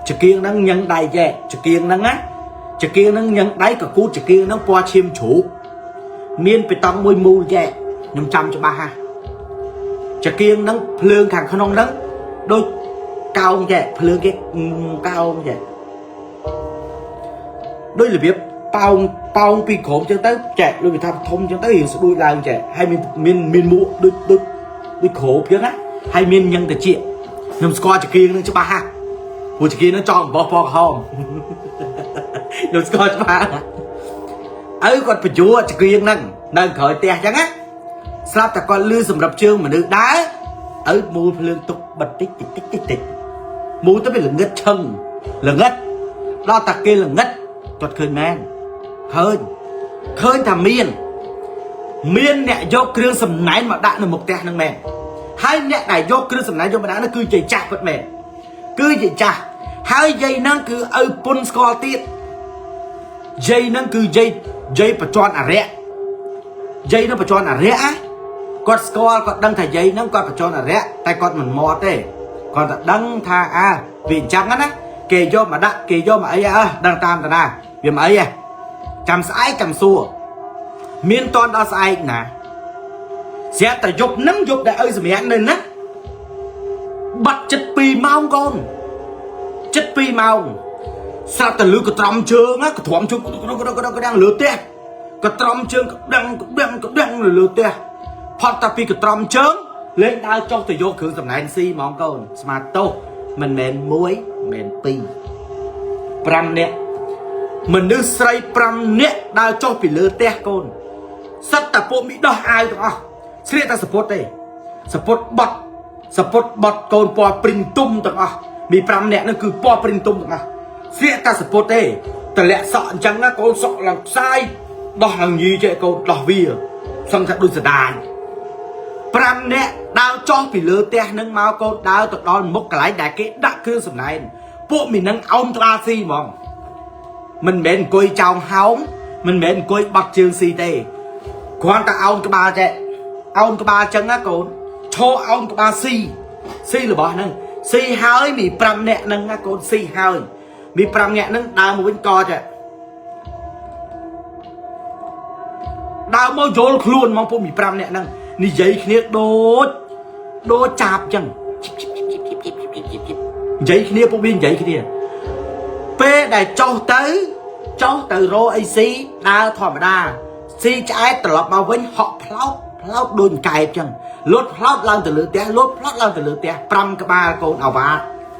ចង្គៀងហ្នឹងញឹងដៃចែចង្គៀងហ្នឹងណាចង្គៀងហ្នឹងញឹងដៃកគូតចង្គៀងហ្នឹងពណ៌ឈាមជ្រូកមានបេតុងមួយមូលចែខ្ញុំចាំច្បាស់ហាចង្គៀងហ្នឹងភ្លើងខាងក្នុងហ្នឹងដូចកោងចែភ្លើងគេកោងចែដូចរបៀបប៉ោងប៉ោងពីក្រោមចឹងទៅចែដូចគេថាធំចឹងទៅរៀងស្ដួយឡើងចែហើយមានមានមានមួកដូចដូចដូចក្របចឹងណាហើយមានញឹងតិចខ្ញុំស្គាល់ចង្គៀងនឹងច្បាស់ហាព្រោះចង្គៀងនឹងចង់អំបោះពណ៌ក្រហមខ្ញុំស្គាល់ច្បាស់ឪគាត់បញ្យួរចង្គៀងហ្នឹងនៅក្រោយផ្ទះចឹងណាស្រាប់តែគាត់លឺសម្រាប់ជើងមនុស្សដើរឪមូលភ្លើងទុកបិទតិចតិចតិចតិចតិចមូលទៅវាល្ងិតឈឹងល្ងិតដល់តែគេល្ងិតគាត់ឃើញមែនឃើញឃើញថាមានមានអ្នកយកគ្រឿងសំណែនមកដាក់នៅមុខផ្ទះហ្នឹងមែនហើយអ្នកដែលយកគ្រឿងសំណែនយកមកដាក់ហ្នឹងគឺយាយចាស់ពិតមែនគឺយាយចាស់ហើយយាយហ្នឹងគឺឪពុនស្គាល់ទៀតយាយហ្នឹងគឺយាយយាយបច្ចន់អរិយយាយហ្នឹងបច្ចន់អរិយគាត់ស្គាល់គាត់ដឹងថាយាយហ្នឹងគាត់បច្ចន់អរិយតែគាត់មិនមាត់ទេគាត់តែដឹងថាអាវាអញ្ចឹងណាគេយកមកដាក់គេយកមកអីអើដឹងតាមតាណាវាមិនអីទេចាំស្អែកចាំសួរមានតន់ដល់ស្អែកណាស្រាប់តែយប់ហ្នឹងយប់ដែលឪសម្រាប់នៅណាបាត់ចិត្ត2ម៉ោងកូនចិត្ត2ម៉ោងស្រាប់តែលឺកត្រំជើងណាកត្រំជើងក្ដងក្ដងក្ដងក្ដងលើផ្ទះកត្រំជើងក្ដងក្ដងក្ដងលើផ្ទះផុតតែពីកត្រំជើងលេងដើរចុះទៅយកគ្រឿងសំណែនស៊ីហ្មងកូនស្មាតោសមិនមែន1មិនមែន2 5នាក់មនុស្សស្រី5នាក់ដើរចុះពីលើផ្ទះកូនសិតតែពួកមីដោះអាវទាំងអស់ស្លៀកតែសពុតទេសពុតបត់សពុតបត់កូនពណ៌ព្រិញទុំទាំងអស់មាន5នាក់ហ្នឹងគឺពណ៌ព្រិញទុំទាំងអស់ស្លៀកតែសពុតទេតម្លាក់សក់អញ្ចឹងណាកូនសក់ឡើងខ្សាយដោះឡើងញីចេះកូនដោះវាសឹងថាដូចសដាន5នាក់ដើរចុះពីលើផ្ទះហ្នឹងមកកូនដើរទៅដល់មុខកន្លែងដែលគេដាក់គ្រឿងសំណែនពួកមីនឹងអោមក្បាលស៊ីហ្មងមិនមែនអង្គុយចោងហោងមិនមែនអង្គុយបត់ជើងស៊ីទេគ្រាន់តែអោនក្បាលចេះអោនក្បាលចឹងណាកូនឈរអោនក្បាលស៊ីស៊ីរបស់ហ្នឹងស៊ីហើយមាន5នាក់ហ្នឹងណាកូនស៊ីហើយមាន5នាក់ហ្នឹងដើរមកវិញកចេះដើរមកយល់ខ្លួនហ្មងពួកមាន5នាក់ហ្នឹងនិយាយគ្នាដូចដូចចាប់ចឹងនិយាយគ្នាពួកវានិយាយគ្នាពេលដែលចុះទៅចុះទៅរកអីស៊ីដើរធម្មតាស៊ីឆ្អែតត្រឡប់មកវិញហក់ផ្លោតផ្លោតដូចកែបចឹងលុតផ្លោតឡើងទៅលើផ្ទះលុតផ្លោតឡើងទៅលើផ្ទះ5ក្បាលកូនអាវ៉ា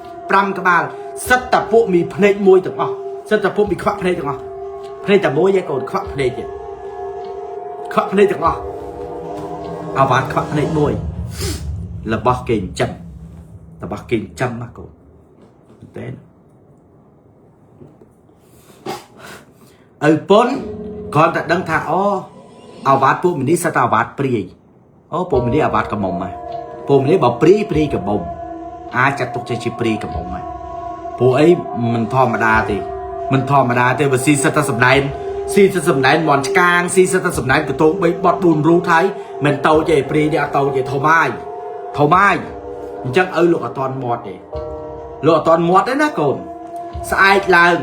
5ក្បាលសិតតែពួកមានភ្នែកមួយទាំងអស់សិតតែពួកមានខ្វាក់ភ្នែកទាំងអស់ភ្នែកតែមួយឯងកូនខ្វាក់ភ្នែកទេខ្វាក់ភ្នែកទាំងអស់អាវ៉ាខ្វាក់ភ្នែកមួយរបស់គេចិញ្ចឹមរបស់គេចិញ្ចឹមណាកូនតែឪពុនគ្រាន់តែដឹងថាអូអាវ៉ាតពួកមីនេះសិតតែអាវ៉ាតព្រាយអូពួកមីនេះអាវ៉ាតកំមុំហ៎ពួកមីនេះបើព្រាយព្រាយកំមុំអាចចាត់ទុកជាព្រាយកំមុំហ៎ពួកអីមិនធម្មតាទេមិនធម្មតាទេបើស៊ីសិតតែសំដែងស៊ីសិតសំដែងមន់ឆ្កាងស៊ីសិតតែសំដែងកតង3បត់4រូថៃមិនតូចទេព្រាយនេះអត់តូចទេធំហើយធំហើយអញ្ចឹងឪលោកអត់តន់មាត់ទេលោកអត់តន់មាត់ទេណាកូនស្អែកឡើង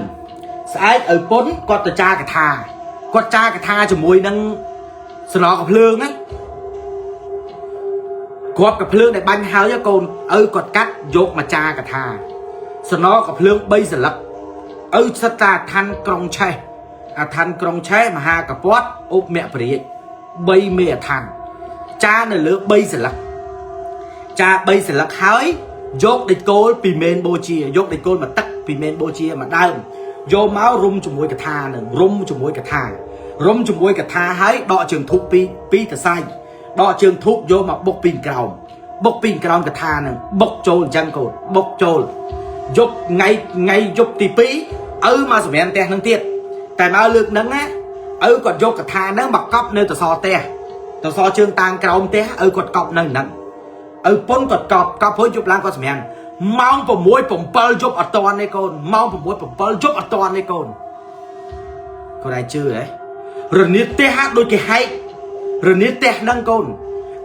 ស្អែកឪពុនគាត់ទៅចាកថាគាត់ចាកថាជាមួយនឹងសំណកភ្លើងណាគ្រាប់កភ្លើងដែលបាញ់ហើយកូនឪគាត់កាត់យកមកចាកថាសំណកភ្លើង3សន្លឹកឪសិតតាឋានក្រុងឆេះអាឋានក្រុងឆេះមហាកពតឧបមពរាជ3មេអាឋានចានៅលើ3សន្លឹកចា3សន្លឹកហើយយកដេកគោលពីមេនបូជាយកដេកគោលមកទឹកពីមេនបូជាមួយដើមយកមករុំជាមួយកថានឹងរុំជាមួយកថារុំជាមួយកថាហើយដកជើងធូបពីពីតសៃដកជើងធូបយកមកបុកពីក្រោមបុកពីក្រោមកថានឹងបុកចូលអញ្ចឹងកូនបុកចូលយប់ថ្ងៃថ្ងៃយប់ទី2ឪមកសម្រានផ្ទះនឹងទៀតតែមកលើកហ្នឹងណាឪគាត់យកកថាហ្នឹងមកកប់នៅតសផ្ទះតសជើងតាងក្រោមផ្ទះឪគាត់កប់នៅហ្នឹងឪពុនគាត់កប់កប់ហើយយប់ឡើងគាត់សម្រានម៉ោង6 7យប់អត់តាន់ទេកូនម៉ោង6 7យប់អត់តាន់ទេកូន កូនឯងជឿហ៎រនាតផ្ទះហាក់ដូចគេហែករនាតផ្ទះហ្នឹងកូន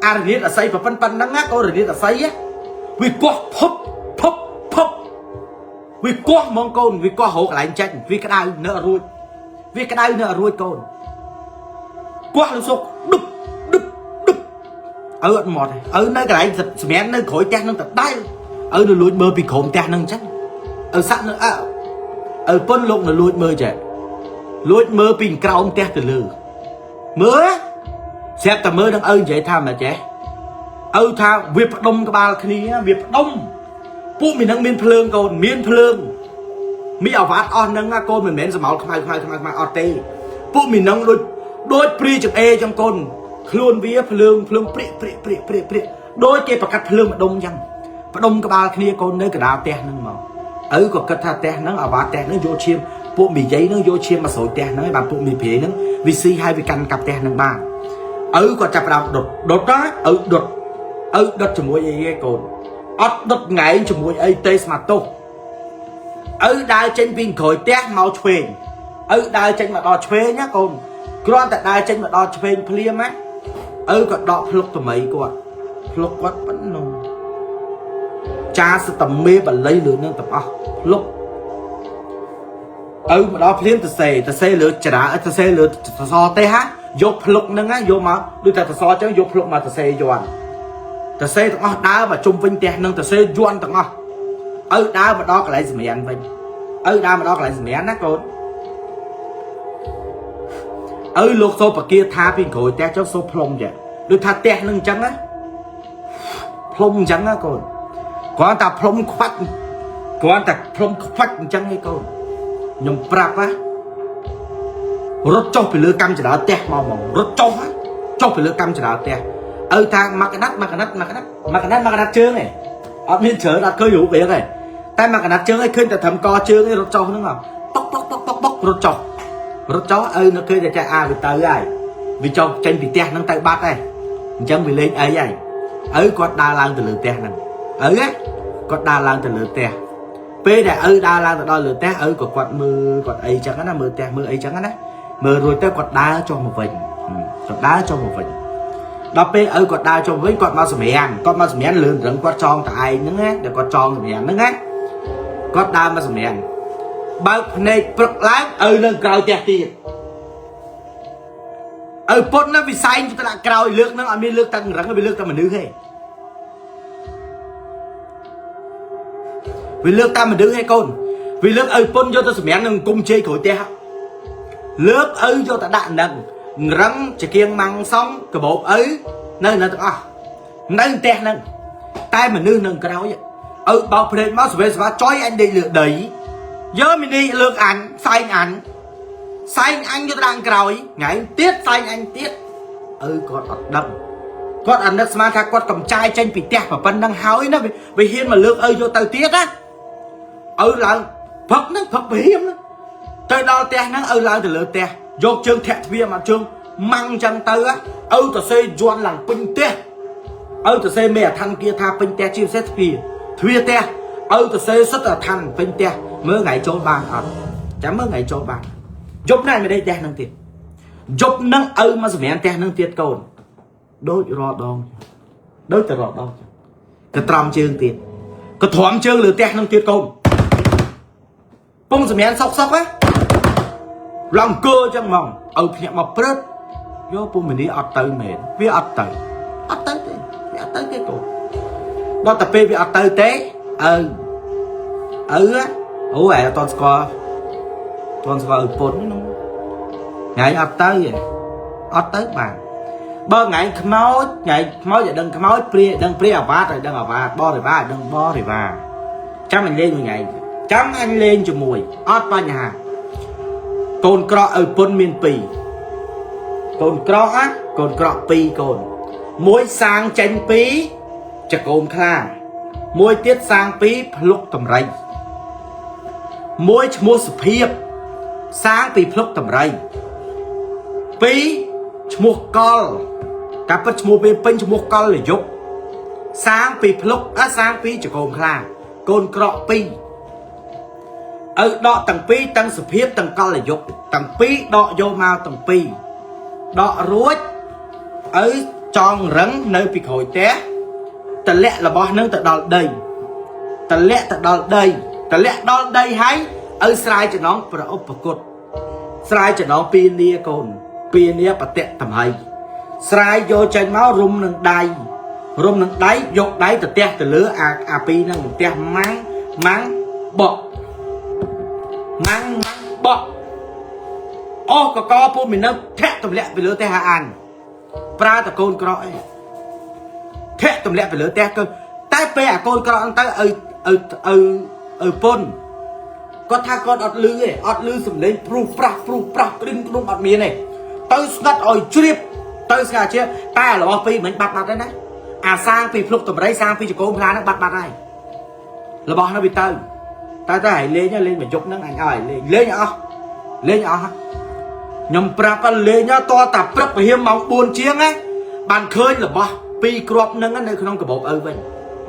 អារនាតអស័យប៉ុណ្ណឹងណាកូនរនាតអស័យវាកោះភប់ភប់ភប់វាកោះហ្មងកូនវាកោះរកកន្លែងចេញវាក្តៅនៅអត់រួចវាក្តៅនៅអត់រួចកូនកោះលសុកឌុបឌុបឌុបឪអត់មកទេឪនៅកន្លែងសម្រាននៅក្រោយផ្ទះហ្នឹងតដែលឪនៅលួចមើលពីក្រោមផ្ទះហ្នឹងអញ្ចឹងឪសាក់នៅឪពុនលោកនៅលួចមើលចេះលួចមើលពីក្រោមផ្ទះទៅលើមើលស្រាប់តែមើលនឹងឪនិយាយថាមិនចេះឪថាវាផ្ដុំក្បាលគ្នាវាផ្ដុំពួកមីនឹងមានភ្លើងកូនមានភ្លើងមានអាវ៉ាត់អស់ហ្នឹងណាកូនមិនមែនសមោលខ្មៅខ្មៅខ្មៅខ្មៅអត់ទេពួកមីនឹងដូចព្រីចង្អេចឹងកូនខ្លួនវាភ្លើងភ្លើងព្រាកព្រាកព្រាកព្រាកព្រាកដូចគេប្រកាសភ្លើងម្ដុំចឹងផ្ដុំក្បាលគ្នាកូននៅកណ្ដាលផ្ទះហ្នឹងមកឪក៏គិតថាផ្ទះហ្នឹងអាវ៉ាត់ផ្ទះហ្នឹងយកឈាមពួកមីយាយហ្នឹងយកឈាមមកស្រួយផ្ទះហ្នឹងឯងបាទពួកមីព្រាយហ្នឹងវាស៊ីឲ្យវាកាន់កាប់ផ្ទះហ្នឹងបានឪក៏ចាប់ផ្ដើមដុតដុតណាឪដុតឪដុតជាមួយអីគេកូនអត់ដុតថ្ងៃជាមួយអីទេស្មាទោសឪដើរចេញពីក្រោយផ្ទះមកឆ្វេងឪដើរចេញមកដល់ឆ្វេងណាកូនគ្រាន់តែដើរចេញមកដល់ឆ្វេងភ្លាមណាឪក៏ដកភ្លុកថ្មីគាត់ភ្លុកគាត់ប៉ុណ្ណឹងចាសតមេបល័យលើនឹងទាំងអស់ភ្លុកឪមកដល់ភ្លាមទៅសេទៅសេលើចរាទៅសេលើសសទេហាយកភ្លុកហ្នឹងណាយកមកដូចតែសសអញ្ចឹងយកភ្លុកមកទៅសេយន់ទៅសេទាំងអស់ដើរមកជុំវិញផ្ទះហ្នឹងទៅសេយន់ទាំងអស់ឪដើរមកដល់កន្លែងសម្រានវិញឪដើរមកដល់កន្លែងសម្រានណាកូនឪលោកសូបកាថាពីក្រោយផ្ទះចុះសូផ្លុំចាដូចថាផ្ទះហ្នឹងអញ្ចឹងណាផ្លុំអញ្ចឹងណាកូនគ្រាន់តែផ្លុំខ្វាច់គ្រាន់តែផ្លុំខ្វាច់អញ្ចឹងឯងកូនខ្ញុំប្រាប់ណារត់ចុះពីលើកម្មចរាផ្ទះមកហ្មងរត់ចុះណាចុះពីលើកម្មចរាផ្ទះឪថាមកកណាត់មកកណាត់មកកណាត់មកកណាត់មកកណាត់ជើងឯងអត់មានច្រើនអត់ឃើញរូបរាងឯងតែមកកណាត់ជើងឯងឃើញតែត្រឹមកជើងឯងរត់ចុះហ្នឹងប៉ុកប៉ុកប៉ុកប៉ុកប៉ុករត់ចុះរត់ចុះឪនៅឃើញតែចាអាវាទៅហើយវាចុះចេញពីផ្ទះហ្នឹងទៅបាត់ហើយអញ្ចឹងវាលេងអីហើយឪគាត់ដើរឡើងទៅលើផ្ទះហ្នឹងឪណាគាត់ដើរឡើងទៅលើផ្ទះពេលដែលឪដើរឡើងទៅដល់លើផ្ទះឪក៏គាត់មើលគាត់អីចឹងណាមើលផ្ទះមើលអីចឹងណាមើលរួចទៅគាត់ដើរចុះមកវិញគាត់ដើរចុះមកវិញដល់ពេលឪគាត់ដើរចុះវិញគាត់មកសម្រានគាត់មកសម្រានលឿនរឹងគាត់ចងតែឯងហ្នឹងណាដែលគាត់ចងសម្រានហ្នឹងណាគាត់ដើរមកសម្រានបើកភ្នែកព្រឹកឡើងឪនៅក្រោយផ្ទះទៀតឪពុតណាវិស័យទៅដាក់ក្រោយលើកហ្នឹងអត់មានលើកតែរឹងវាលើកតែមនុស្សទេវាលើកតែមនុស្សឯងកូនវាលើកឪពុនយកទៅសម្រាននឹងអង្គុំជ័យក្រោយផ្ទះលើកឪយកទៅដាក់នឹងរឹងចង្គៀងម៉ាំងសងកាបូបឪនៅទាំងអស់នៅផ្ទះហ្នឹងតែមនុស្សនៅក្រោយឪបោកភ្នែកមកសវេសវ៉ាចុយអញដេកលើដីយកមីនីលើកអញសែងអញសែងអញយកទៅដាក់ក្រោយថ្ងៃទៀតសែងអញទៀតឪគាត់អត់ដឹងគាត់អត់នឹកស្មានថាគាត់កំចាយចេញពីផ្ទះប៉ុណ្្នឹងហើយណាវាហ៊ានមកលើកឪយកទៅទៀតណាឪឡើងផឹកហ្នឹងផឹកព្រាមហ្នឹងទៅដល់ផ្ទះហ្នឹងឪឡើងទៅលើផ្ទះយកជើងធាក់ទ្វារមកជើងម៉ាំងចឹងទៅឪទៅសេយន់ឡើងពេញផ្ទះឪទៅសេមេអឋានគាថាពេញផ្ទះជាពិសេសទ្វារផ្ទះឪទៅសេសុទ្ធអឋានពេញផ្ទះមើលថ្ងៃចូលបានអត់ចាំមើលថ្ងៃចូលបានយប់ណាស់មិនដេកផ្ទះហ្នឹងទៀតយប់ហ្នឹងឪមកសម្រានផ្ទះហ្នឹងទៀតកូនដូចរាល់ដងដូចតែរាល់ដងក៏ត្រំជើងទៀតក៏ទ្រាំជើងលើផ្ទះហ្នឹងទៀតកូនពងសម្រានសុកសុកណាឡើងកើចឹងហ្មងឪភ្ញាក់មកព្រឹតយកពុំមនីអត់ទៅមែនវាអត់ទៅអត់ទៅទេវាអត់ទៅទេកូនដល់តែពេលវាអត់ទៅទេឪអូឯងអត់តស្គាល់តស្គាល់ឪពុនហ្នឹងថ្ងៃអត់ទៅទេអត់ទៅបានបើថ្ងៃខ្មោចថ្ងៃខ្មោចឲ្យដឹងខ្មោចព្រាដឹងព្រាអាវ៉ាតឲ្យដឹងអាវ៉ាតបរិវាឲ្យដឹងបរិវាចាំអញលេងមួយថ្ងៃចាំអញលេងជាមួយអត់បញ្ហាកូនក្រក់ឪពុនមាន2កូនក្រក់ណាកូនក្រក់2កូនមួយសាងចេញ2ចកោមខ្លាមួយទៀតសាង2ភ្លុកតម្រៃមួយឈ្មោះសុភាពសាងពីភ្លុកតម្រៃ2ឈ្មោះកលការពិតឈ្មោះពេលពេញឈ្មោះកលលយុកសាងពីភ្លុកសាងពីចកោមខ្លាកូនក្រក់2 ឪដកទាំងពីរទាំងសភាពទាំងកលយុគទាំងពីរដកយកមកទាំងពីរដករួចឪចងរឹងនៅពីក្រោយផ្ទះតម្លាក់របស់នឹងទៅដល់ដីតម្លាក់ទៅដល់ដីតម្លាក់ដល់ដីហើយឪស្រាយចំណងប្រឧបគុតស្រាយចំណងពីលាកូនពីលាបតិតម្ហៃស្រាយយកចេញមករំនឹងដៃរំនឹងដៃយកដៃទៅទះទៅលើអាពីរហ្នឹងទះម៉ាំងម៉ាំងបកម៉ាំងម៉ាំងបកអស់កកពូមីនៅធាក់ទម្លាក់ពីលើផ្ទះអាអានប្រើតកូនក្រក់ឯងធាក់ទម្លាក់ពីលើផ្ទះគឺតែពេលអាកូនក្រក់ហ្នឹងទៅឪឪឪឪពុនគាត់ថាគាត់អត់លឺទេអត់លឺសំឡេងព្រុសប្រាស់ព្រុសប្រាស់ក្រិនក្រុំអត់មានទេទៅស្និតឲ្យជ្រាបទៅស្ងាត់ជាតែរបស់ពីរមិនបាត់បាត់ទេណាអាសាងពីភ្លុកតម្រៃសាងពីចកោមផ្លាហ្នឹងបាត់បាត់ហើយរបស់នោះវាទៅតែតែឲ្យលេងលេងមួយយប់ហ្នឹងអញឲ្យលេងលេងអស់លេងអស់ខ្ញុំប្រាប់ថាលេងតតាព្រឹកពហិមម៉ោង4ជាងណាបានឃើញរបស់ពីរគ្រាប់ហ្នឹងនៅក្នុងកាបូបឪវិញ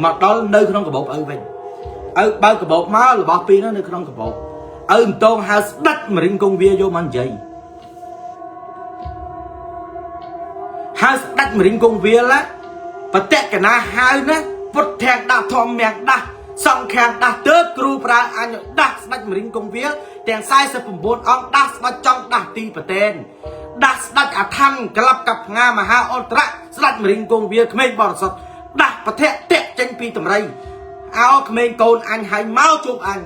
មកដល់នៅក្នុងកាបូបឪវិញឪបើកកាបូបមករបស់ពីរហ្នឹងនៅក្នុងកាបូបឪមិនតងហៅស្ដេចមរិញគង់វាយកមកនិយាយហៅស្ដេចមរិញគង់វាឡាបតកណាហៅណាពុទ្ធធាងដាស់ធម្មយ៉ាងដាស់សង្ឃាំងដាស់ទើបគ្រូប្រើអញដាស់ស្ដេចមរិញគង់វាទាំង49អង្គដាស់ស្ដេចចង់ដាស់ទីប្រតែនដាស់ស្ដេចអថੰក្លាប់កັບផ្ងាមហាអន្តរៈស្ដេចមរិញគង់វាក្មេងបរិសុទ្ធដាស់ពធៈតាក់ចេញពីតម្រៃអោក្មេងកូនអញហើយមកជួបអញ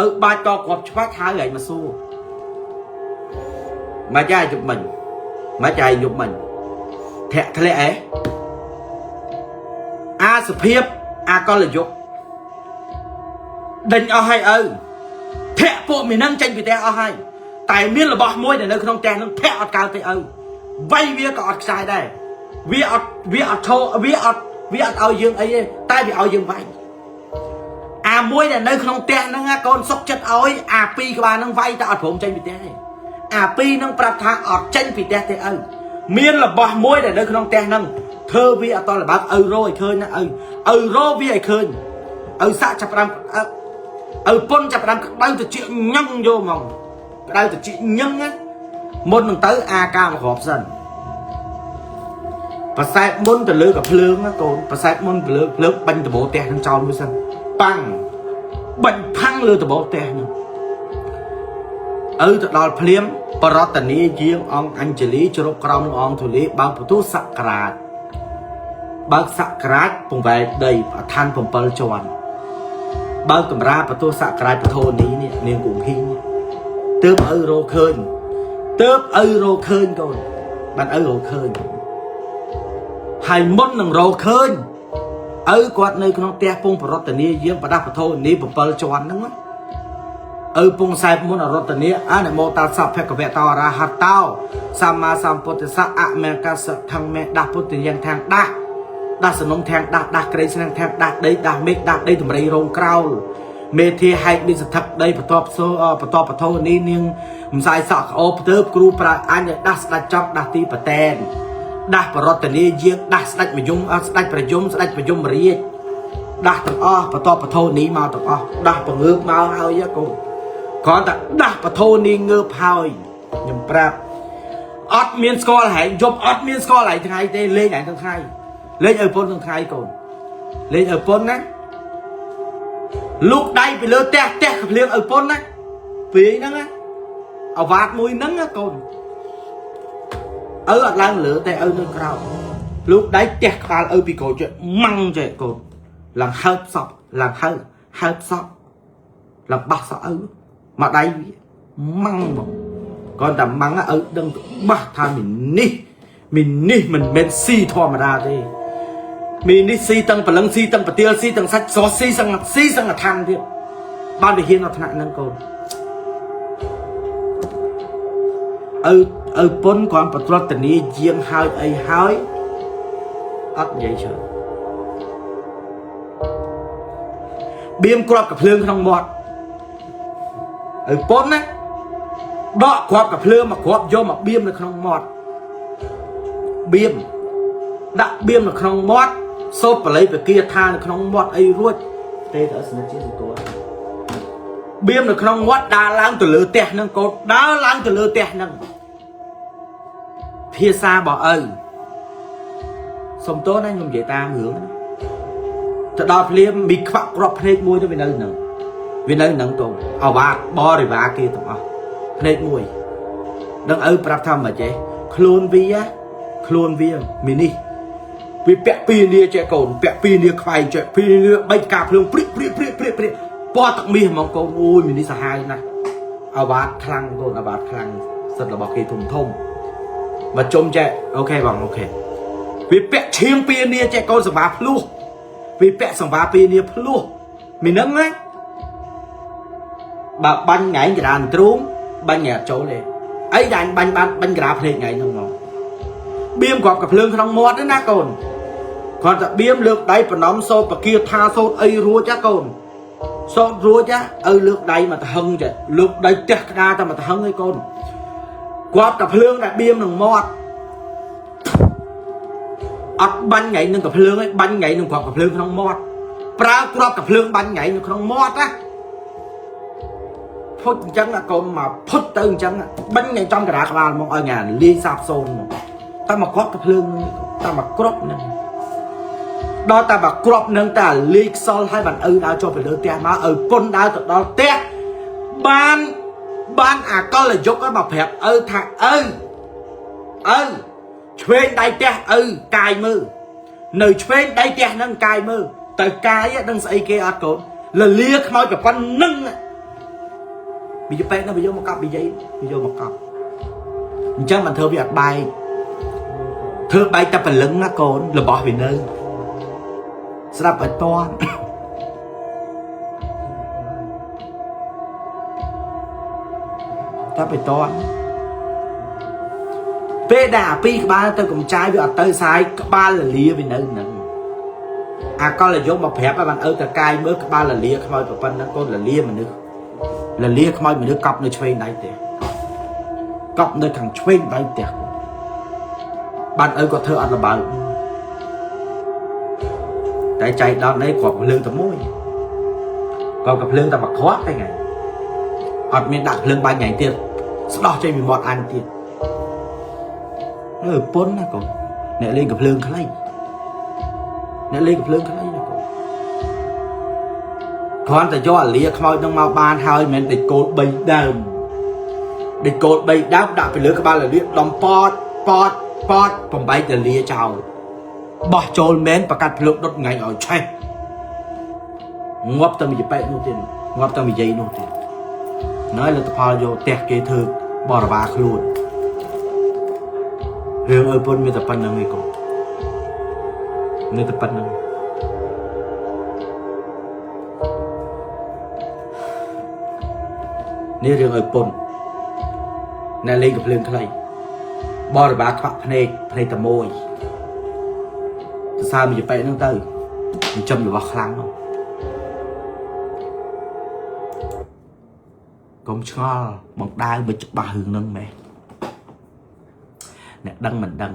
ឪបាច់តគ្រាប់ច្បាច់ហៅឯងមកសួរមកចាយជប់មិញមកចាយយប់មិញធាក់ធ្លាក់អេអាសភាពអាកលយុគដេញអស់ហើយឪធាក់ពួកមីនឹងចេញពីផ្ទះអស់ហើយតែមានរបស់មួយដែលនៅក្នុងផ្ទះនឹងធាក់អត់កើតទេឪវាយវាក៏អត់ខ្សែដែរវាអត់វាអត់ឈោវាអត់វាអត់ឲ្យយើងអីទេតែវាឲ្យយើងវាយអាមួយដែលនៅក្នុងផ្ទះហ្នឹងណាកូនសុកចិត្តឲ្យអាពីរក្បាលហ្នឹងវាយតែអត់ព្រមចេញពីផ្ទះទេអាពីរហ្នឹងប្រាប់ថាអត់ចេញពីផ្ទះទេឪមានរបស់មួយដែលនៅក្នុងផ្ទះហ្នឹងធ្វើវាអត់តលបើកឪរោឲ្យឃើញណាឪឪរោវាឲ្យឃើញឪសាក់ចាប់ផ្ដើមឪពុនចាប់ផ្ដើមក្តៅទៅជាញឹងយកហ្មងក្តៅទៅជាញឹងណាមុននឹងទៅអាការមកគ្រាប់សិនប្រសែតមុនទៅលើកភ្លើងណាកូនប្រសែតមុនទៅលើភ្លើងបាញ់ដបោផ្ទះនឹងចោលមួយសិនប៉ាំងបាញ់ផាំងលើដបោផ្ទះហ្នឹងឪទៅដល់ភ្លាមបរតនីយាងអង្គអញ្ជលីជ្រកក្រោមអង្គធូលីបើកបន្ទូសក្រាចបើកសក្រាចពង្វែកដីអឋាន7ជាន់បើកតម្រាបន្ទូសក្រាចពធនីនេះនាងគង្ហ៊ីងទើបឪរកឃើញទើបឪរកឃើញកូនបានឪរកឃើញហើយមុននឹងរកឃើញឪគាត់នៅក្នុងផ្ទះពងបរតនីយាងប្រដាស់ពធនី7ជាន់ហ្នឹងណាឪពងសែបមុនអរតនីអនមោតាសភគវតោអរហតោសម្មាសម្ពុទ្ធស្សៈអមេកសថੰមេដាស់ពុទ្ធយ៉ាងខាងដាស់ដាស់សនំខាងដាស់ដាស់ក្រៃស្នាងខាងដាស់ដីដាស់មេឃដាស់ដីតម្រៃរោងក្រោលមេធាហែកមានសថឹកដីបន្ទាប់សូបន្ទាប់ពធនីនាងម្សាយសក់ក្អូបទើបគ្រូប្រើអញដាស់ស្ដាច់ចောက်ដាស់ទីប្រតែនដាស់បរតនីយាងដាស់ស្ដាច់មយមស្ដាច់ប្រយមស្ដាច់ប្រយមរាជដាស់ទាំងអស់បន្ទាប់ពធនីមកទាំងអស់ដាស់បង្ងើបមកហើយកូនគ្រាន់តែដាស់ពធនីងើបហើយខ្ញុំប្រាប់អត់មានស្គាល់ហែងយប់អត់មានស្គាល់ហែងថ្ងៃទេលេងហែងទាំងថ្ងៃលេងឪពុនទាំងថ្ងៃកូនលេងឪពុនណាលូកដៃពីលើផ្ទះផ្ទះកភ្លៀងឪពុនណាពីហ្នឹងណាអាវ៉ាតមួយហ្នឹងណាកូនឪអត់ឡើងលើតែឪនៅក្រោមលូកដៃផ្ទះក្បាលឪពីក្រោយចេះម៉ាំងចេះកូនឡើងហើបសក់ឡើងហើបហើបសក់ឡើងបះសក់ឪមកដៃវាម៉ាំងមកគាត់តែម៉ាំងឪដឹងច្បាស់ថាមីនេះមីនេះមិនមែនស៊ីធម្មតាទេមីនេះស៊ីទាំងព្រលឹងស៊ីទាំងប្រទាលស៊ីទាំងសាច់សស៊ីសង្ស៊ីសង្កឋានទៀតបានវិហ៊ានដល់ថ្នាក់ហ្នឹងកូនឪឪពុនគ្រាន់ប្រត្រតនីយាងហើយអីហើយអត់និយាយច្រើនបៀមគ្រាប់កភ្លើងក្នុងមាត់ឪពុនណាដកគ្រាប់កភ្លើងមកគ្រាប់យកមកបៀមនៅក្នុងមាត់បៀមដាក់បៀមនៅក្នុងមាត់សូត្របល័យពគាថានៅក្នុងមាត់អីរួចទេទៅស្និទ្ធជាសង្គម បៀមនៅក្នុងវត្តដើរឡើងទៅលើផ្ទះហ្នឹងកូនដើរឡើងទៅលើផ្ទះហ្នឹងភាសារបស់ឪសុំទោសណាខ្ញុំនិយាយតាមរឿងណាទៅដល់ភ្លាមមីខ្វាក់ក្របភ្នែកមួយទៅវានៅហ្នឹងវានៅហ្នឹងកូនអវ៉ាតបរិវារគេទាំងអស់ភ្នែកមួយដឹងឪប្រាប់ថាមិនចេះខ្លួនវាមីនេះវាពាក់ពីលាចេះកូនពាក់ពីលាខ្វែងចេះពីលាបីការភ្លើងព្រិចព្រិចព្រិចព្រិចព្រិចពណ៌ទឹកមាសហ្មងកូនអូយមីនេះសាហាវណាស់អវ៉ាតខ្លាំងកូនអវ៉ាតខ្លាំងសិតរបស់គេធំធំមកជុំចេះអូខេបងអូខេវាពាក់ឈៀងពីលាចេះកូនសង្វាភ្លោះវាពាក់សង្វាពីលាភ្លោះមីនឹងណាបើបាញ់ថ្ងៃក្រានទ្រូងបាញ់ថ្ងៃអត់ចូលទេអីដែលបាញ់បានបាញ់ក្រាភ្នែកថ្ងៃហ្នឹងហ្មងបៀមគ្រាប់កាភ្លើងក្នុងមាត់ទេណាកូនគាត់តែបៀមលើកដៃប្រណំសូត្របគាថាសូត្រអីរួចណាកូនសូត្ររួចណាឪលើកដៃមកទៅហឹងចេះលើកដៃផ្ទះក្តារតែមកទៅហឹងឯកូនគ្រាប់កាភ្លើងដែលបៀមនឹងមាត់អត់បាញ់ថ្ងៃនឹងកាភ្លើងឯងបាញ់ថ្ងៃនឹងគ្រាប់កាភ្លើងក្នុងមាត់ប្រើគ្រាប់កាភ្លើងបាញ់ថ្ងៃនៅក្នុងមាត់ណាផុតអញ្ចឹងកូនមកផុតទៅអញ្ចឹងបាញ់ថ្ងៃចំក្តារក្បាលមកឲ្យងាលាយសាបសូន្យមកតែមកគ្រាប់កាភ្លើងតែមកគ្រាប់ហ្នឹងដល់តែមកគ្រាប់នឹងតែលាយខ្សលឲ្យបានឪដើរចុះទៅលើផ្ទះមកឪពុនដើរទៅដល់ផ្ទះបានអាកលយុគមកប្រាប់ឪថាឪឆ្វេងដៃផ្ទះឪកាយមើលនៅឆ្វេងដៃផ្ទះហ្នឹងកាយមើលទៅកាយដឹងស្អីគេអត់កូនលលាខ្មោចប្រប៉ុណ្ណឹងវាយពេកណាវាយកមកកប់វាយាយវាយកមកកប់អញ្ចឹងមិនធ្វើវាអត់បែកធ្វើបែកតែព្រលឹងណាកូនរបស់វានៅស្រាប់ឲ្យតន់តែទៅតន់ពេលដែលអាពីរក្បាលទៅកំចាយវាអត់ទៅសាយក្បាលលលាវានៅហ្នឹងអាកលយកមកប្រាប់ឲ្យបានឪតកាយមើលក្បាលលលាខ្មោចប៉ុណ្ណឹងកូនលលាមនុស្សលលាខ្មោចមនុស្សកប់នៅឆ្វេងដៃផ្ទះកប់នៅខាងឆ្វេងដៃផ្ទះបានឪក៏ធ្វើអត់លបើតែចៃដល់នេះគ្រាប់ភ្លើងតែមួយក៏ភ្លើងតែមួយគ្រាប់តែថ្ងៃអត់មានដាក់ភ្លើងបាញ់ថ្ងៃទៀតស្ដោះចេញពីមាត់អញទៀតនៅពុនណាកូនអ្នកលេងកំភ្លើងខ្លីអ្នកលេងកំភ្លើងខ្លីណាកូនគ្រាន់តែយកអាលាខ្មោចនឹងមកបានហើយមិនមែនដេកគោល3ដើមដេកគោល3ដើមដាក់ពីលើក្បាលអាលាដំប៉តប៉តប៉តបំបែកអាលាចោលបោះចូលមែនប្រកាសភ្លើងដុតថ្ងៃឲ្យឆេះងាប់ទៅមួយប៉ែកនោះទៀតងាប់ទៅមួយយាយនោះទៀតណែលទ្ធផលយកផ្ទះគេធ្វើបរិវារខ្លួនរឿងឪពុនមានតែប៉ុណ្្នឹងឯងកូនមានតែប៉ុណ្្នឹងនេះរឿងឪពុនអ្នកលេងកំភ្លើងខ្លីបរិវារខ្វាក់ភ្នែកភ្នែកតែមួយសរសើរមួយប៉ែកហ្នឹងទៅចិញ្ចឹមរបស់ខ្លាំងនោះកុំឆ្ងល់បងដាវមិនច្បាស់រឿងហ្នឹងម៉េះអ្នកដឹងមិនដឹង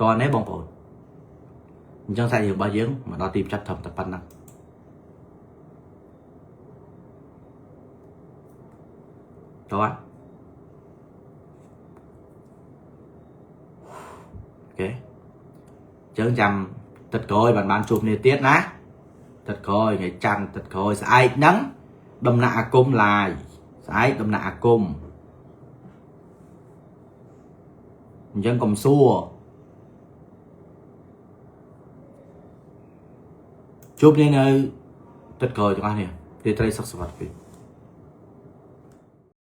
តើនេះបងប្អូនអញ្ចឹងសាច់រឿងរបស់យើងមកដល់ទីបញ្ចប់ត្រឹមតែប៉ុណ្្នឹងតើអូខេចឹងចាំទឹកក្រោយបានជួបគ្នាទៀតណាទឹកក្រោយថ្ងៃច័ន្ទទឹកក្រោយស្អែកហ្នឹងដំណាក់អាគមឡាយស្អែកដំណាក់អាគមអញ្ចឹងកុំសួរជួបគ្នានៅទឹកក្រោយទាំងអស់នេះទីត្រីសុខសប្បាយ។